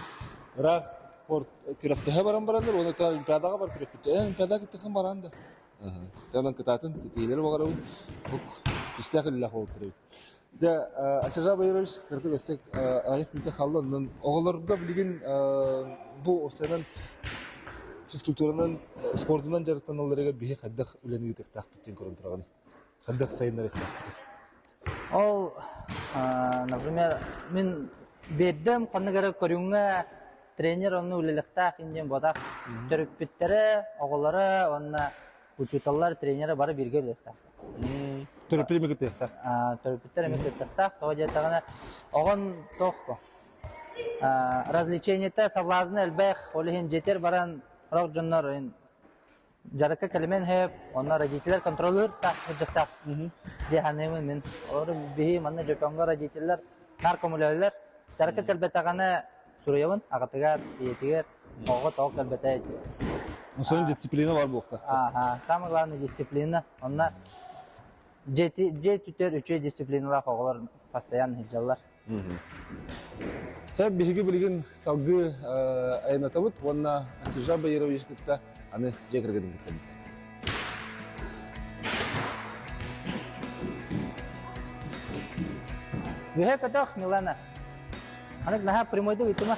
ыраах спорт күрэхтэһэ баран бараннар уонна олимпиадаҕа бар күрэхпит олимпиадаҕа кыттыхын баран да онон кытаатын ситиһиилэри баҕарабын күүстээх үлэлээх буолуп эбит Дьэ, Асижа Байрович кырдык өссө аҕыйах мүнүүтэ хаалла. Онон оҕолорго билигин бу уопсайынан физкультуранан, спордунан дьарыктаналларыгар биһи хайдах үлэни ыытыахтаахпыт диэн көрөн тураҕыный? Хайдах сайыннарыахтаахпытый? Ол, например, мин биэрдэм ханнык эрэ көрүҥҥэ тренер онно үлэлэхтээх диэн буотах төрөппүттэрэ, оҕолоро уонна учууталлар, тренерэ бары бииргэ үлэлиэхтээх. Төрөппүт эмэ кыттыахтаах. Төрөппүттэр эмэ кыттыахтаах. Тоҕо диэтэҕинэ, оҕон туох бу развлечениета, соблазны элбэх, ол иһин дьиэтигэр баран сорох дьоннор дьарыкка кэлимэн сөп, онно родителлэр контроллуур сылдьыахтаах дии саныыбын мин. Олору биһи манна Дьөппөҥҥө родителлэр наар көмөлөһөллөр. Дьарыкка кэлбэтэҕинэ суруйабын аҕатыгар, ийэтигэр Оҕо тоҕо кэлбэтэ Сонун дисциплина бар буолуохтаах. Ага, самое главное дисциплина. Онно дьиэ түтэр үчүгэй дисциплиналаах оҕолор постоянно сылдьаллар. Сөп биһиги билигин салгыы айанатабыт уонна Ачижа Байирович кытта аны дьиэ кэргэнин кытта билсэбит. Үһэ көтөх, Милана. Анык наһаа прямойдук ыйтыма.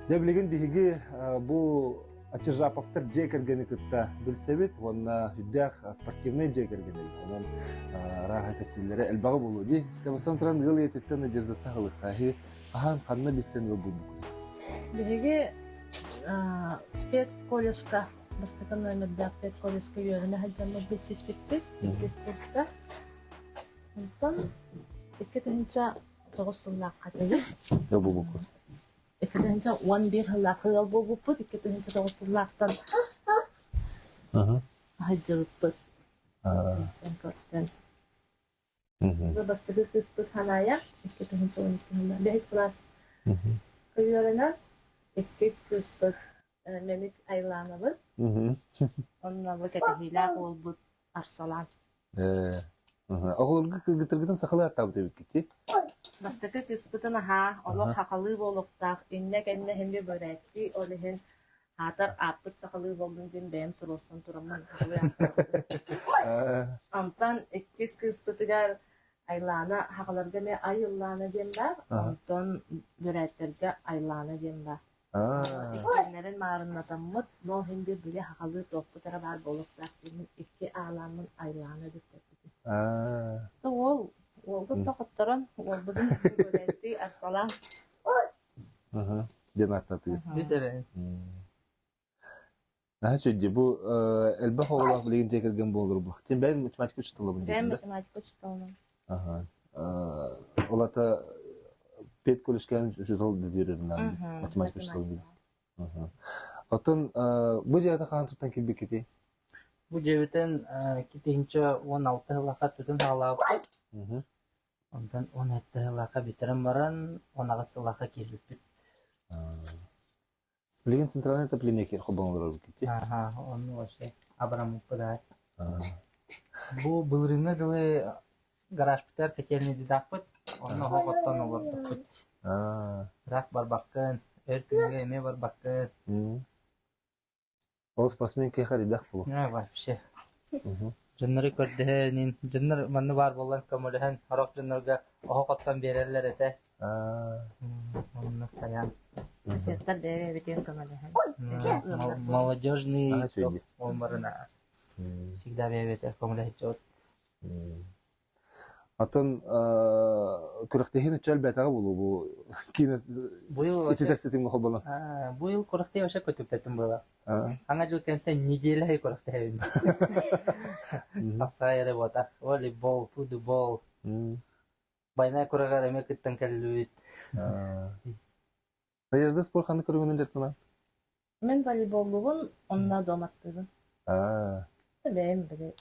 Дьэ билигин биһиги бу Ачижаповтар дьиэ кэргэни кытта билсэбит уонна сүрдээх спортивнай дьиэ кэргэн эбит. Онон арааһа кэпсииллэрэ элбэҕи буолуо дии. Бастан туран ыал ийэтиттэн Надеждаттан ылыахха. Эһиги хаһан ханна билсэн ыал буолбуккутуй? Биһиги педколледжка бастакы номердаах педколледжка үөрэнэ сылдьаммыт билсиспиппит иккис курска. Онтон 2009 сыллаахха этибит. Ыал буолбуккут. 2011 сыллаахха ыал буолбуппут, 2009 сыллаахтан сылдьыбыппыт. Көрсөн. Бастакы кыыспыт Ханая, 2012 сыллаах, бэһис кылаас үөрэнэр. Иккис кыыспыт Мэник Айланабыт. Онно бу кэтэһиилээх уолбут Арсалан. Оҕолорго кыргыттаргытын сахалыы ааттаабыт эбиккит дии? Бастакы кыыспытын аһаа, олох хахалыы буолуохтаах, иннэ-кэннэ иһин бэрээттии, ол иһин Аатар ааппыт сахалыы буоллун диэн бэйэм туруорсан тураммын сахалыы ааттаабытым. Онтон иккис кыыспытыгар Айлаана сахаларга эмиэ Айыллаана диэн баар, онтон бүрээттэргэ Айлаана диэн баар. Иккиэннэрин маарыннатаммыт, но иһин биир били сахалыы туохпут эрэ баар буолуохтаах диэммин икки аалааммын Айлаана диэтэппитим. То уол уолбут да хотторон, уолбутун бүрээттии арсалаан Диэн ааттатыы. Бүт эрэ. Наһаа үчүгэй бу элбэх оҕолоох билигин дьиэ кэргэн буолар бу. Тин бэйэҥ математика учууталабын Бэйэм диэтин да? математика учууталынан. Аха. Ол ата педколледжка учуутал дииринэн математика учуутала диир. Оттон бу дьиэҕэ хаһан туттан киирбиккитий? Бу дьиэбитин 2016 сыллаахха тутан саҕалаабыппыт. Онтон 17 сыллаахха бүтэрэн баран, 18 сыллаахха киирбиппит. Билигин центральное отопление киэр холбоон олорор эбиккит Аха, онну вообще абыраммыппыт аай. Бу былырыыҥҥы дылы гаражпытыгар котельнайдаахпыт, онно оһох оттон олордохпут. Ыраах барбаккын, өр күҥҥэ эмиэ барбаккын. Ол спортсмен киһиэхэ элбэх буолуо. Ээ, вообще. Дьоннору көрдөһөн, дьоннор манна баар буолан көмөлөһөн, сорох дьоннорго оһох оттон биэрэллэр этэ. Онно тайаан. Соседтар бэйэ-бэйэбитигэр көмөлөһөн. Молодежный ол барына всегда бэйэ-бэйэтэ көмөлөһүччү. Атын күрэхтэһиини ычча элбээтэҕэ буолуо бу киинэ ититэр ситимҥэ холбонон. Бу йыл күрэхтэһии вообще көтүппэтим буолар. Аңа дьыл кэнниттэн неделя аайы күрэхтэһэбин. Хапсаҕай эрэ буотах. Волейбол, футбол. Байанай күрэҕэр эмиэ кыттан кэллибит. Надежда спорт ханнык көрүҥүнэн дьарыктанар? Мин волейболлугун онно дуоматтыыбын. Бэйэм били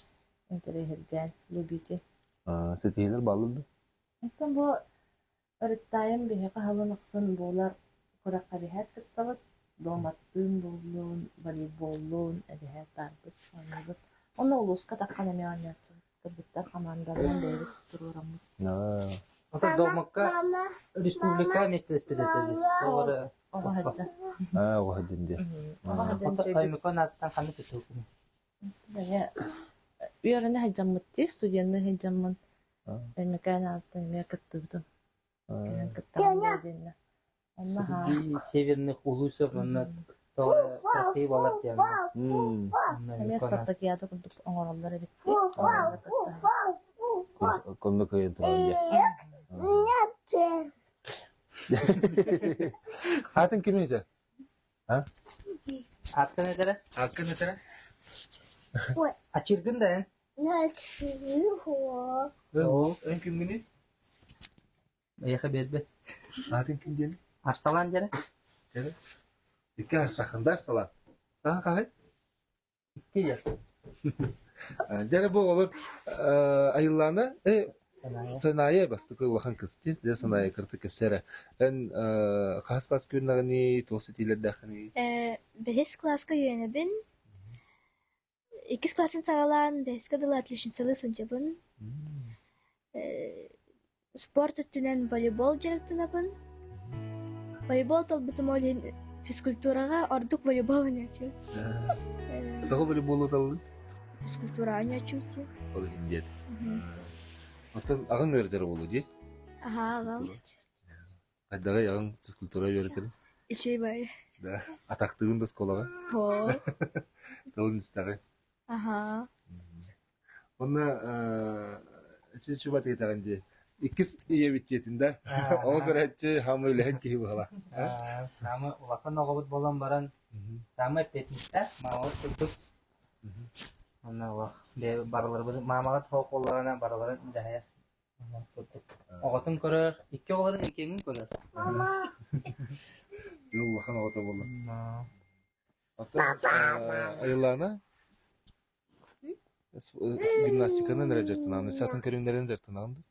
интэриэһиргээн любитель. Ситиһиилэр бааллар дуо? Оттон бу өрүттаайым биһиэхэ сылын ахсын буолар күрэххэ эбиһээт кыттабыт. Дуоматтыын буоллун, волейболлуун эбиһээт баарбыт, оонньуубут. Онно улууска таххан эмиэ оонньооччубут. Кыргыттар хамаандаларын бэйэбит туруораммыт. Ото дуомакка республика миэстэлэспит этэ дии. Тоҕо Оҕо сылдьан. Аа, оҕо сылдьан дии. Оҕо сылдьан Ото Аймыкон ааттан ханнык тутулгун? Үөрэнэ сылдьаммыт дии, студенныы сылдьаммын Өймөкөөн ааттан эмиэ кыттыбытым. Кэлэн кыттаҕым диэннэ. Онно Среди северных улусов онно тоҕо трофей буолар диэн. Эмиэ спартакиада курдук оҥороллор эбит. Конно кыайан туран дии. Аатын кимий дьэ? А? Ааккын этэрэ? Ааккын этэрэ? Ачыргын да эн? Эн кимҥиний? Эйиэхэ биэрбэт. Аатын ким диэн? Арсалаан дьэрэ. Дьэрэ. Икки арсахында Арсалаан. Саха хаһый? Икки Дьэ бу оҕолор Айыллаана Санаайа бастакы улахан кыз дии. Дьэ Санаайа кырдьык кэпсээ эрэ. Эн хаһыс класс күннэҕиний, туох ситиилэрдээххиний? Бэһис кылааска үөрэнэбин. Иккис кылаастан саҕалаан бэһискэ дылы отличницалыы сылдьабын. Спорт өттүнэн волейбол дьарыктанабын. Волейбол талбытым ол иһин физкультураҕа ордук волейбол оонньооччубун. Тоҕо волейболу таллыҥ? Физкультураҕа оонньооччубут дии. Ол иһин диэн. Оттон аҕаҥ үөрэтэр буолуо дии? Аһаа, аҕам. Хайдаҕый аҕаҥ физкультура үөрэтэрин? Үчүгэй баҕайы. Да. Атахтыгын да оскуолаҕа? Суох. Тылын истэҕин? Аһаа. Онно чучуба тиэтэҕин дии. Иккис ийэбит дьиэтин да. Оҕо көрөөччү, хаамы үлэһит киһи быһала. Саамы улахан оҕобут буолан баран, саамы эппиэтинэстээх маамабыт курдук. Онно олох барыларбыт маамаҕыт суох буоллаҕына барыларын дьаһайар. Оҕотун көрөр, икки оҕолорун иккиэҥин көрөр. Улахан оҕото буолла. Айыллаана гимнастиканан эрэ дьарыктанаҕын, өссө атын көрүҥнэринэн дьарыктанаҕын дуу?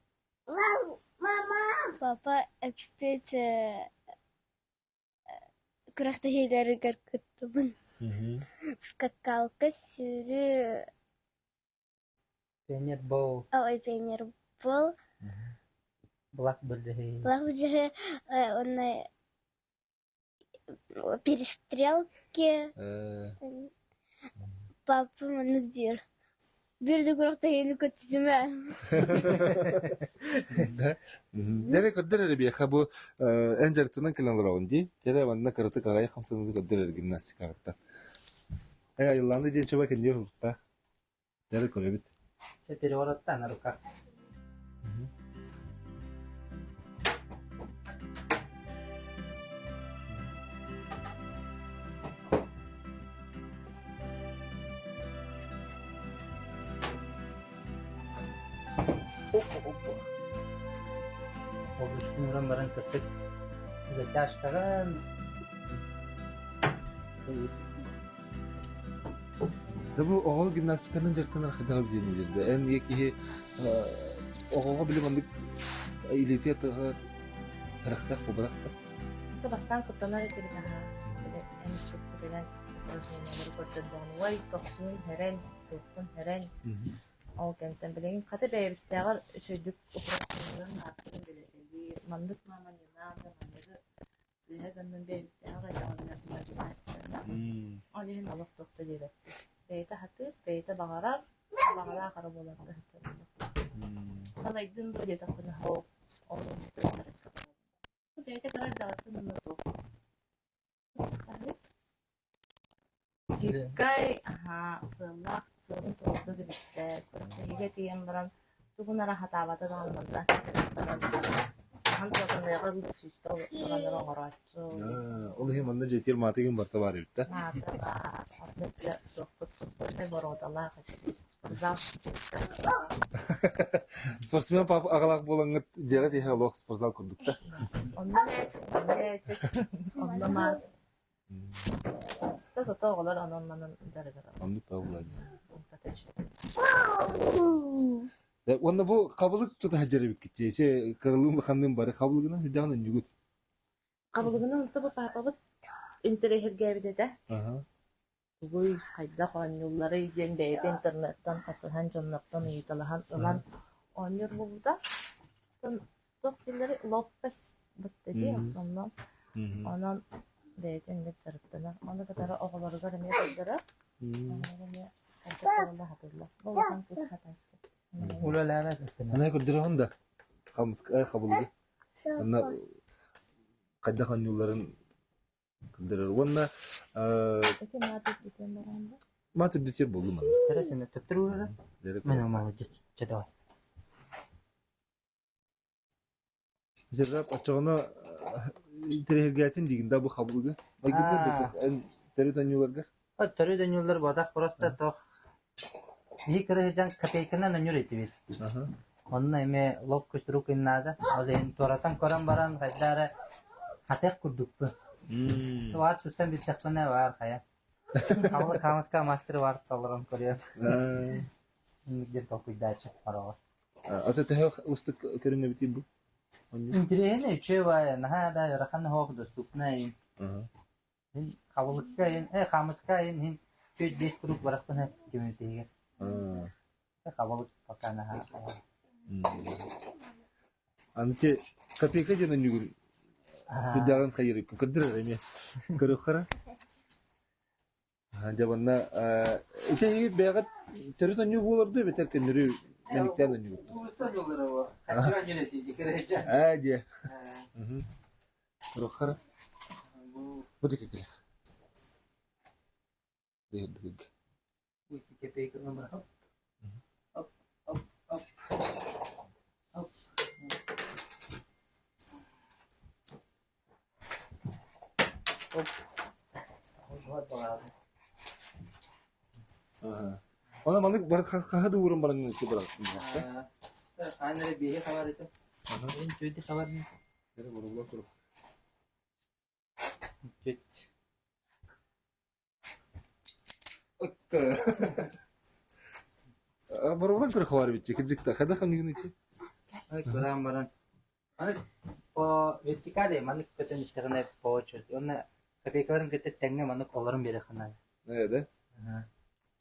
Папа эппит күрэхтэһиилэригэр кыттабын. Скакалка, сүүрүү Пионербол. Ой, пионербол. Былах былдьаһыы. Былах былдьаһыы уонна Перестрелки. Папа маннык диир. Биир да күрэхтэһиини көтүтүмэ. Дэрэ көрдөр эрэ биэхэ бу эн дьарыктанан кэлэн олороҕун дии. Дьэрэ манна кыратык аҕай хамсаныыны көрдөр эрэ гимнастикаҕыттан. Эй айыллааны диэн чуба кэнниэр урутта. Дьэрэ көрөбүт. Чэ переворотта на руках. Ол үстүн уран баран кыртык затяжкаҕын Да бу оҕо гимнастиканан дьарыктанар хайдах диэн диирдэ. Эн ийэ киһи оҕоҕо били маннык илиитэ тыга харахтаах буолбатах да. Это бастаан куттанар этибит аһаа. Эмискэ упражнениялары көрдөрдөҕүнэ уой көхсүн хэрэн, туоххун хэрэн. Ол кэмтэн билигин хата бэйэбиттээҕэр үчүгэйдик упражненияларын ааттарын билэтэлиир. Маннык мама не надо, манныгы сыыһа гыннын бэйэбиттээҕэр айдаҕына Ол иһин олох туох да диэбэппит. Бэйэтэ сатыыр, бэйэтэ баҕарар, баҕалаах эрэ буолан Салайдын дуо диэтэхпинэ, ол Бэйэтэ кыра эрдэҕиттэн уонна туох Сиккай аһаа сыаллаах сыалын туруорда да бүттэ. Күрэхтэһиигэ тиийэн баран тугун эрэ хатаабата даҕаны манна баран хаһан сатаныаҕар сүүстэ ураннары оҥорооччу. Ол иһин манна дьиэтигэр маатыгын барыта баар эбит да? Маата баар. Онно өссө туохпут футбольнай боруодалаах этибит. Спортзал Спортсмен папа аҕалаах буолаҥҥыт дьиэҕэ тиһэ олох спортзал курдук да? Онно мээчик, онно мээчик, онно маат. Да зато оҕолор онон-манан дьарыгыраллар. Оннук павла Уонна бу хабылык тута сылдьар эбиккит дии. Се кыралыын улаханныын бары хабылыгынан сылдьаҕын өнньүгүт. Хабылыгынан онто бу паапабыт интэриэһиргээбит этэ. Тугуй, хайдах оонньуулларый диэн бэйэтэ интернеттан хасыһан, дьоннортон ыйыталаһан ылан оонньуур буолбута. Оттон туох дииллэрий лоппес бытта дии основном. Онон бэйэтэ инник дьарыктанар. Ону кытары оҕолоругар эмиэ көрдөрөр. Оҕолоро эмиэ хайдах буолла сатыыллар. Бу улахан кыыс сатааччы. Үлэлээбэт Анай көрдөрөҕүн да хамыска хабылыгы. Онно хайдах оонньуулларын Көрдөрөр уонна Ити маат үрдүтүөн баран да? Маат үрдүтүөр буоллум аны. Чара сенэ төптөр уурара. Мен молодец. Чэ давай. Сержап оччоҕуна интэриэһиргээтин диигин да бу хабылыгы. Айгырда эн төрүт онньууларгар? Төрүт онньуулар буотах просто тох Биһи кыра сылдьан копейканан онньуур этибит. Онно эмиэ ловкость рук наада. Ол иһин туоратан көрөн баран хайда эрэ хатыах курдукпун. Баар тустан бүттэхпинэ баар хайа. Хабылык хаамыска мастер баар толорон көрүөм. Инник диэн толкуйдааччы хороҕор. Ата төһө устук көрүҥ эбитий бу? Интириэһинэй үчүгэй баайа наһаа да ыарахан оһох доступнай. Мин хабылыкка иһин, э, хаамыска иһин иһин 4-5 круг барахпын э түмүтигэр. Хабылык пока наһаа Аны те копейка диэн өннүгүр үрдээҕин хайырыкка көрдөрөр эмиэ. Көрүөххара. Дьэ манна ити эһиги бэйэҕит төрүт онньуу буолар дуу эбэтэр көннөрү мэниктээн онньугут дуу? Уулусса онньуулара буо. Хаччыга онньуулар кэрэчэ. Ээ диэ. Көрүөххара. Бу диэки кэлиэх. Биһирдигиргэ. Бу икки копейка номер хоп. Оп, оп, оп. Оп. Оп. Она маннык бар хаһы да ууран баран ичи баран. Хаан эрэ биэһи хабар этэ. Мен түөти хабар. Эрэ борула курук. Түөт. Борула курук хабар битчи кырдьыкта хада ханныгын ичи. Көрөн баран Аны по вертикали маннык көтөн истэҕинэ по очереди уонна копейкаларын кытта тэҥҥэ маннык олорон биэриэххэ наада. Ээ да?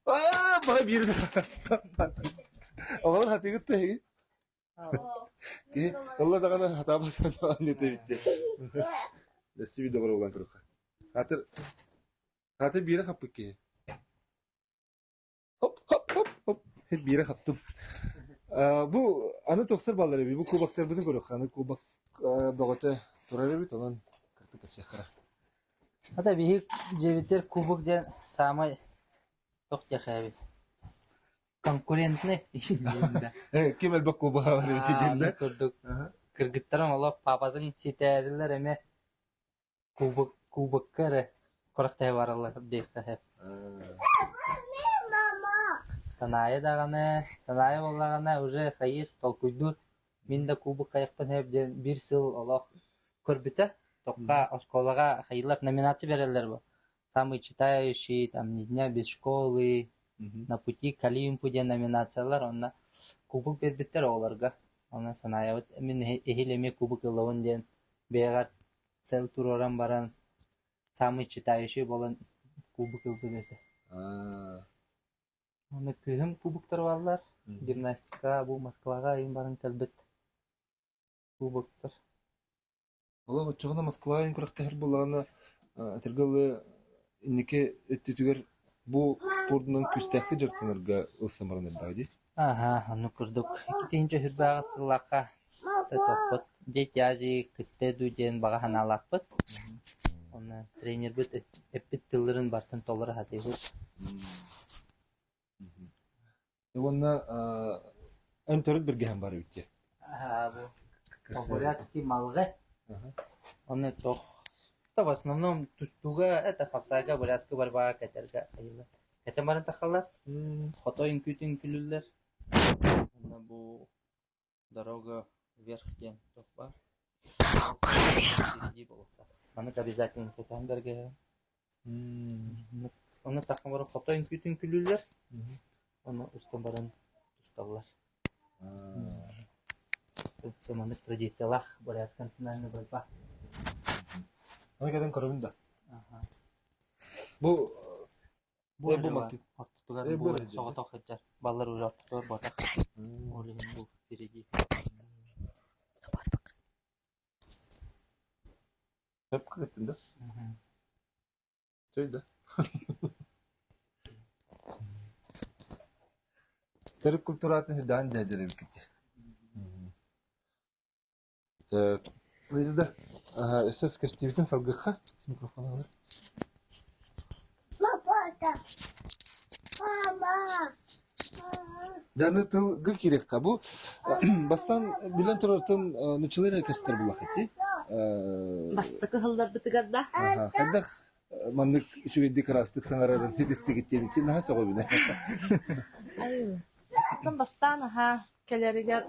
Аа, баҕа биир Оҕолор хатыгыт да эһиги? Киһи ылла даҕаны хатаабат анньыта эбит дьэ. Өссө биир добро булан көрүөххэ. Хатыр хатыр биирэ хаппыт киһи. Хоп хоп хоп хоп биирэ хаптым. Бу аны тохсор баллар эбит. Бу кубоктарбытын көрүөххэ. Аны кубок бөҕөтө турар эбит. Онон кыртык кэпсиэххэ. Ата биһик дьиэбитигэр кубок диэн саамай туох диэхэ эбит. Конкурентный Ким элбэх кубога бар эбит диэн да. Курдук кыргыттарым олох папатын ситээрилэр эмэ Кубок, кубокка эрэ күрэхтэһэ бараллар диэххэ сөп. Санаайа даҕаны, Санаайа буоллаҕына уже хайыыр, толкуйдуур, мин да кубок хайыахпын сөп диэн биир сыл олох көрбүтэ. Тохха оскуолаҕа хайыылар номинация биэрэллэр бу. Самый читающий, там, ни дня без школы, на пути к Олимпу диэн номинациялар онно кубок биэрбиттэр оҕолорго. Онон Санаайабыт мин эһиил эмиэ кубок ылабын диэн бэйэҕэр Сэл туруоран баран самый читающий буолан кубок ылбыт этэ. Уонна кыыһым кубоктар бааллар. Гимнастика бу Москваҕа ыйын баран кэлбит кубоктар. Олох оччоҕуна Москва ыйын күрэхтэһэр буоллаҕына этэргэ дылы инники өттүтүгэр бу спордунан күүстээхтик дьарыктанарга ылсан баран эрдэҕэ дии. Аһа, оннук курдук. Икки тыһыынча сыллаахха тохпут Дети Азии кытта дуу диэн баҕа санаалаахпыт. Онно тренербит эппит тылларын барытын толоро сатыыбыт. Уонна эн төрүт бэргэһэм бар эбит дии. Бурятский малгы. Оны тох в основном тустууга это хапсаайга бурятский борьбаҕа кэтэргэ айыллар. Кэтэн баран тахаллар. Хото үҥкүүтүн үҥкүүлүүллэр. Уонна бу дорога вверх диэн туох баар. Маннык обязательно кэтээн бэргэһэ. Ону таххан баран хото үҥкүүтүн үҥкүүлүүллэр. Ону устан баран тусталлар. Маннык традициялаах бурятская национальная борьба. Аны кэтэн көрөбүн да. Бу Бу ортотугар бу соҕотох сылдьар. Баллар уже ортотугар ботах. Ол иһин бу впереди. Сөп кыттын да? Чэй да. Төрүт культуратын хүдээн дьээдьэлэбиккит. Лизда, өссө кэстиибитин салгыахха. Микрофон алар. Дьаны тылга киириэххэ. Бу бастаан билэн турартан нуччалыы эрэ кэпсэтэр буоллаххыт Бастакы ыһылларбытыгар да. Хайдах маннык үчүгэйдик ыраастык саҥарарын ситистигит диэн ити наһаа сөҕөбүн. Оттон бастаан аһаа кэлэригэр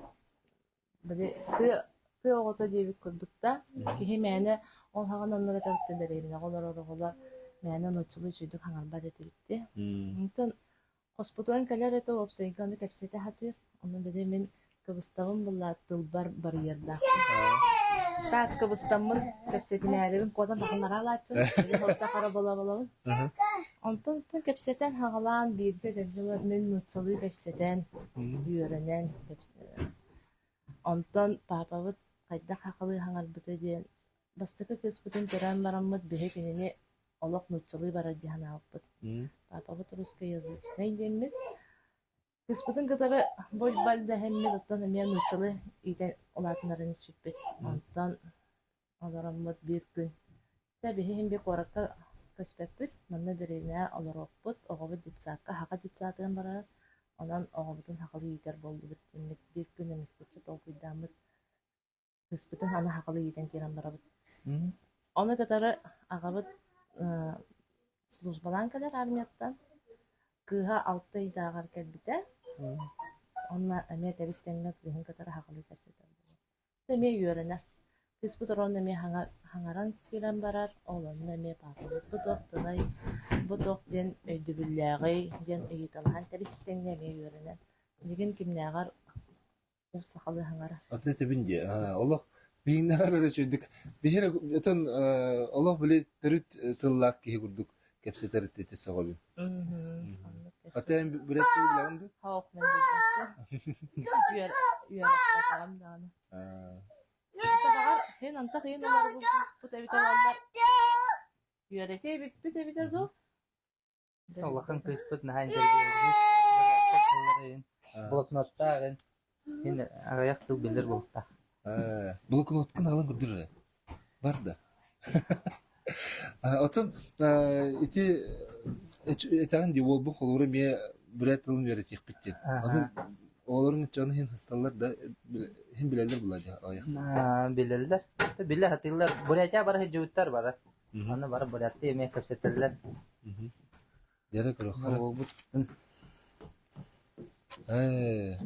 Били тыа тыа оҕото диэбит курдук да, киһи мээнэ ол хаҕын оннук этэбиттэн дэриэбинэҕэ олорор оҕолор мээнэ нууччалыы үчүгэйдик хаҥарбат этибит дии. Онтон хоспутугар кэлэр этэ уопсайга ону кэпсэтэ сатыыр. Ону били мин кыбыстабын буллаат тылбар барыйардаахпын. Так кыбыстаммын кэпсэтимээрибин куотан тахыннараалааччым. Били холта хара бола-болобун. Онтон кэпсэтэн хаҕалаан бииргэ дьэ мин нууччалыы кэпсэтэн, үөрэнэн Онтон паапабыт хайдах сахалыы саҥарбыта диэн, бастакы кыыспытын төрөөн бараммыт биһи кинини олох нууччалыы барар дии санаабыппыт. Паапабыт русскоязычный диэммит. Кыыспытын кытары боль-баль дэһэммит, оттон эмиэ нууччалыы иитэн улаатыннаран испиппит. Онтон Олороммут биир күн Чэ, биһи иһин биир куоракка көспөппүт, манна дэриэбинэҕэ олоруохпут, оҕобут детсадка, саха детсадыгар барар, онон оҕобутун сахалыы иитэр буоллубут диэммит биир күн эмискэччи толкуйдааммыт кыыспытын аны сахалыы иитэн киирэн барабыт. Ону кытары аҕабыт службалаан кэлэр армияттан, кыыһа 6 ыйдааҕар кэлбитэ, онно эмиэ тэбис-тэҥҥэ кыыһын кытары сахалыы кэпсэтэр буолла. Эмиэ үөрэнэр. Кыыспыт орон эмиэ хаҥаран киирэн барар, ол онно эмиэ паапабыт бу туох тылай, бу туох диэн өйдөбүллээҕий диэн ыйыталаһан тэбис-тэҥҥэ эмиэ үөрэнэн. Билигин кимнээҕэр уу сахалыы хаҥарар. Атын этэбин дии, олох биһиэннээҕэр эрэ үчүгэйдик биһи эрэ атын олох били төрүт тыллаах киһи курдук кэпсэтэр ити сөҕөбүн. Ата эн билэр билэҕин дуу? Суох, мин билбэппин. Үөрэппэтэҕим даҕаны. Баҕар, һин антах иһин олорбуппут эбитэ буоллар. Үөрэтиэ эбиппит эбитэ дуу? Улахан кыыспыт наһаа интеллигент блокноттааҕын мин аҕыйах тыл билэр буолтаах. Блокноткун аҕалан көрдүр эрэ. Бар да. Отон ити этэҕин дии уолбун холобура эмиэ бүрээт тылын үөрэтиэхпит диэн. Аны оҕолорун ыччатын иһин хасталлар да иһин билэллэр була дии аҕыйах. Билэллэр. Билэ сатыыллар. Бурятия бара сылдьыбыттар бары. Аны бары буряттыы эмиэ кэпсэтэллэр. Дьэрэ көрөххө. Уолбут Ээ.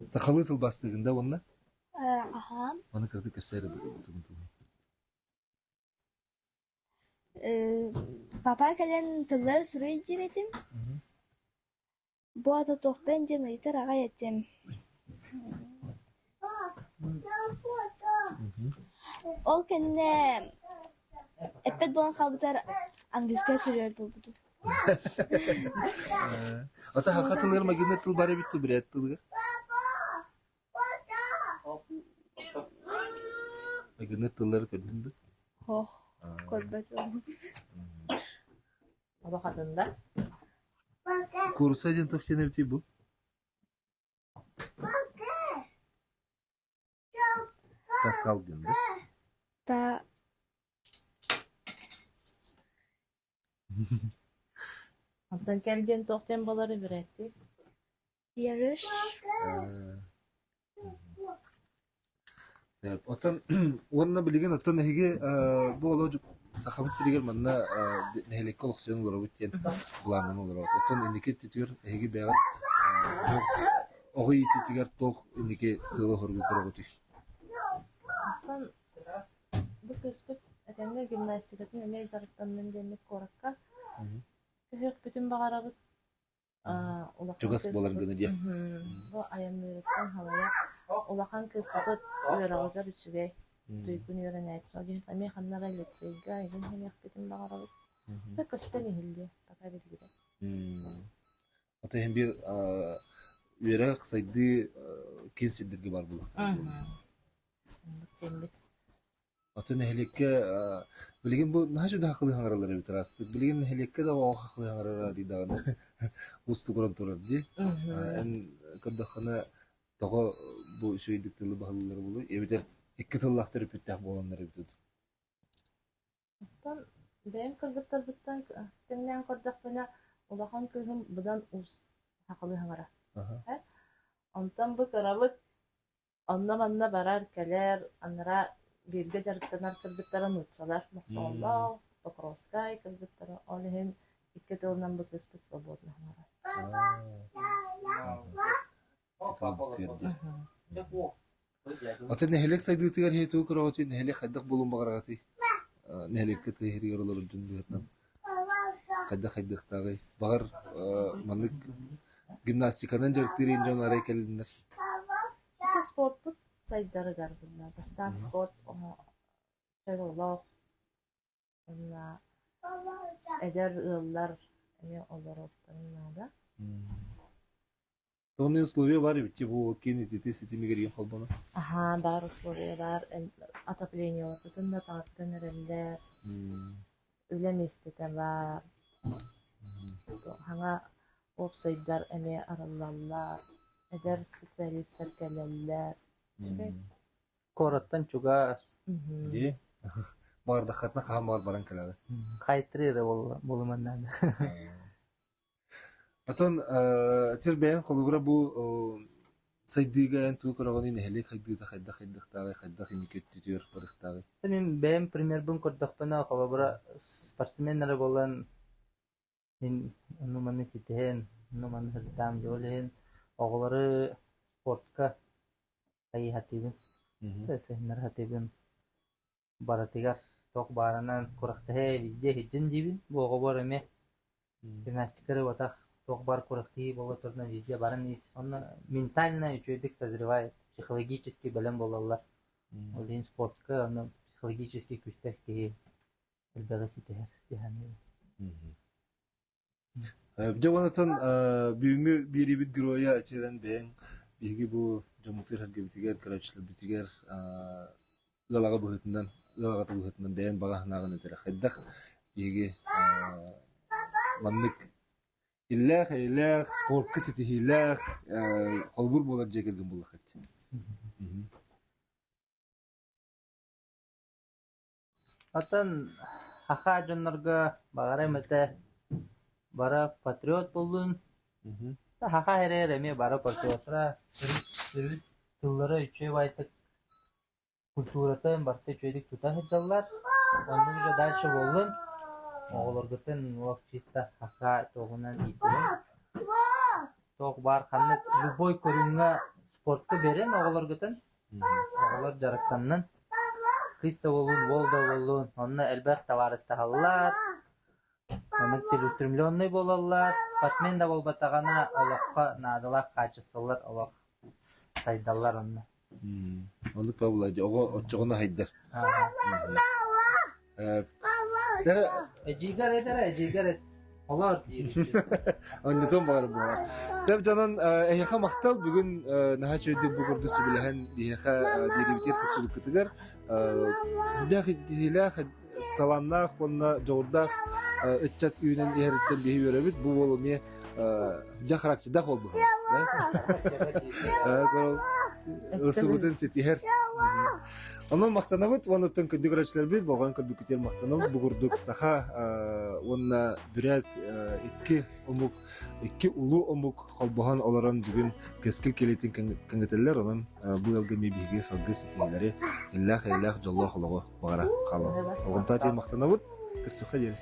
Сахалыы тылбаастыыгын да уонна? Аһаам. Маны кыратык кэпсээ эрэ тугун тугун. Папа кэлэн тыллары суруй диир этим. Бу аата туохтан диэн ыйытар аҕай этим. Ол кэннэ эппэт буолан хаалбытар английскай суруйар буолбутум. Ата саха тылыгар магнит тыл бар эбит дуу бүрээт тылыгар? Магнит тыллары көрдүн дуу? Ох, көрбөтүм. Олох атында. Куурусса диэн туох диэн эбитий бу? Такал диэн да? Та Онтон кэл диэн туох диэн буолары бүрээттии. Ярыш. Оттон уонна билигин оттон эһиги бу олох Сахабыт сиригэр манна нэһилиэккэ олохсуйан олоробут диэн былааннан олоробут. Оттон инники өттүтүгэр эһиги бэйэҕит туох оҕо иитиитигэр туох инники сыалы-соругу көрөҕүтүй? Оттон бу кыыспыт этэҥҥэ гимнастикатын эмиэ дьарыктаннын диэммит куоракка көһүөхпүтүн баҕарабыт. Улахан Чугас буолар кыыспыт гына диэ. Бу айанныырыттан халыйар. Улахан кыыспыт үөрэҕигэр үчүгэй, туйгун үөрэнээччи. Ол иһин эмиэ ханна эрэ лицейгэ игин иһиэхпитин баҕарабыт. Да көстөн иһиллиэ, пока биллибэт. Ата иһин биир үөрэх сайдыы киин сирдэргэ баар буолуохтаах. Оннук диэммит. Атын нэһилиэккэ билигин бу наһаа үчүгэй хахылыы хаҥараллар эбит ыраастык. Билигин нэһилиэккэ да оҕо хахылыы хаҥарара дии даҕаны уустугуран турар дии. Эн көрдөххүнэ тоҕо бу үчүгэйдик тылы баһылыыллара буолуой? Эбэтэр икки тыллаах төрөппүттээх буоланнар эбитэ дуу? Оттон бэйэм кыргыттарбыттан тэҥнээн көрдөхпүнэ, улахан кыыһым быдан уус хахылыы хаҥара. Онтон бу кырабыт Онно-манна барар-кэлэр, анараа бииргэ дьарыктанар кыргыттара нууччалар, Мохсоҕоллоох, Покровскай кыргыттара, ол иһин икки тылынан бу кыыспыт свободно саҥарар. Атын нэһилиэк сайдыытыгар иһи тугу көрөҕүтүй? Нэһилиэк хайдах буолуон баҕараҕытый? Нэһилиэккэ тыа иһигэр олорор дьон быһыытынан хайдах хайдыахтааҕый? Баҕар, маннык гимнастиканан дьарыктыыр иһин дьон арай кэллиннэр. Ити спортпут сайдарыгар буолла. Бастаан спорт чөл олох уонна эдэр ыаллар эмиэ олоруохтарын наада. Онно условия баар эбит бу киин итити ситимигэр ийэн холбоно. Аһаа, баар условия баар. Отоплениеларбытын да таҥаттан эрэллэр. Үлэ миэстэтэ баар. Хаҥа уопсайдар эмиэ арыллаллар. Эдэр специалистар кэлэллэр. Үчүгэй. Куораттан чугас. Дии. Баҕардаххытына хаһан баҕар баран кэлэҕит. Хайтыры эрэ буолуман наада. Оттон чыр бэйэҥ холобура бу сайдыыга эн тугу көрөҕүнүй нэһилиэк хайдыыта хайдах хайдахтааҕый, хайдах инники өттүтүгэр барыахтааҕый? Мин бэйэм примербын көрдөхпүнэ, холобура, спортсмен эрэ буолан мин ону-маны ситиһэн, ону-маны сырдаам дьэ ол иһин оҕолору спортка хайыһатыыбын, сыһыннара сатыыбын. Барытыгар туох баарынан курэхтэһэ везде сылдьын диибин. Бу оҕобор эмиэ гимнастика эрэ буотах, туох баар курэхтэһии буола турна везде баран ис. Онно ментально үчүгэйдик созревает, психологически бэлэм буолаллар. Ол иһин спортка онно психологически күүстээх киһи элбэҕи ситиһэр дии саныыбын. Дьэ уонна бүгүҥҥү биэриибит геройа эчирэн бэйэҥ биһиги бу дьоммутугар-сэргэбитигэр, көрөөччүлэрбитигэр ыал аҕа быһыытынан ыал аҕата быһыытынан бэйэн баҕа санааҕын этэрэ хайдах биһиги маннык иллээх-эйэлээх, спортка ситиһиилээх, холобур буолар дьиэ кэргэн буоллаххыт. Оттон саха дьоннорго баҕарыам этэ бары патриот буоллун. Саха эрээр эмиэ бары патриоттара төрүт тыллара үчүгэй баайдык культуратын барыта үчүгэйдик тута сылдьаллар. Оннук уже дальше буоллун. Оҕолоргутун олох чисто саха туоҕунан иитиҥ. Туох баар ханнык любой көрүҥҥэ спортка биэрэн оҕолоргутун Оҕолор дьарыктаннын, кыыс да буоллун, уол да буоллун, онно элбэх табаарыстаһаллар, оннук целеустремленный буолаллар, спортсмен да буолбатаҕына олоххо наадалаах хаачыстыбалар олох сайдаллар онно. Оннук Павла, оҕо оччоҕуна хайдар. Эдьиийгэр эт эрэ, эдьиийгэр эт. Олоор диир. Онньутун баҕар буолар. Сөп дьонон эһиэхэ махтал бүгүн наһаа үчүгэйдик бу курдук сүбэлэһэн биһиэхэ биэриибитигэр кыттыбыккытыгар үрдээх идиһиилээх талааннаах уонна дьоҕурдаах ыччат үүнэн иһэриттэн биһи үөрэбит. Бу уол эмиэ дьэ характердаах уол быһыылаах. Ылсыбытын ситиһэр. Онон махтанабыт уонна оттон күндү көрөөччүлэрбит болҕойон көрбүккүтүгэр махтанабыт. Бу курдук саха уонна бүрээт икки омук, икки улуу омук холбоһон олорон бүгүн кэскил кэлиитин кэҥэтэллэр. Онон бу ыалга эмиэ биһиги салгыы ситиһиилэри, иллээх-эйэлээх дьоллоох олоҕу баҕара хаалабыт. Болҕомтоҕо тиийэн махтанабыт. Көрсүөххэ диэри.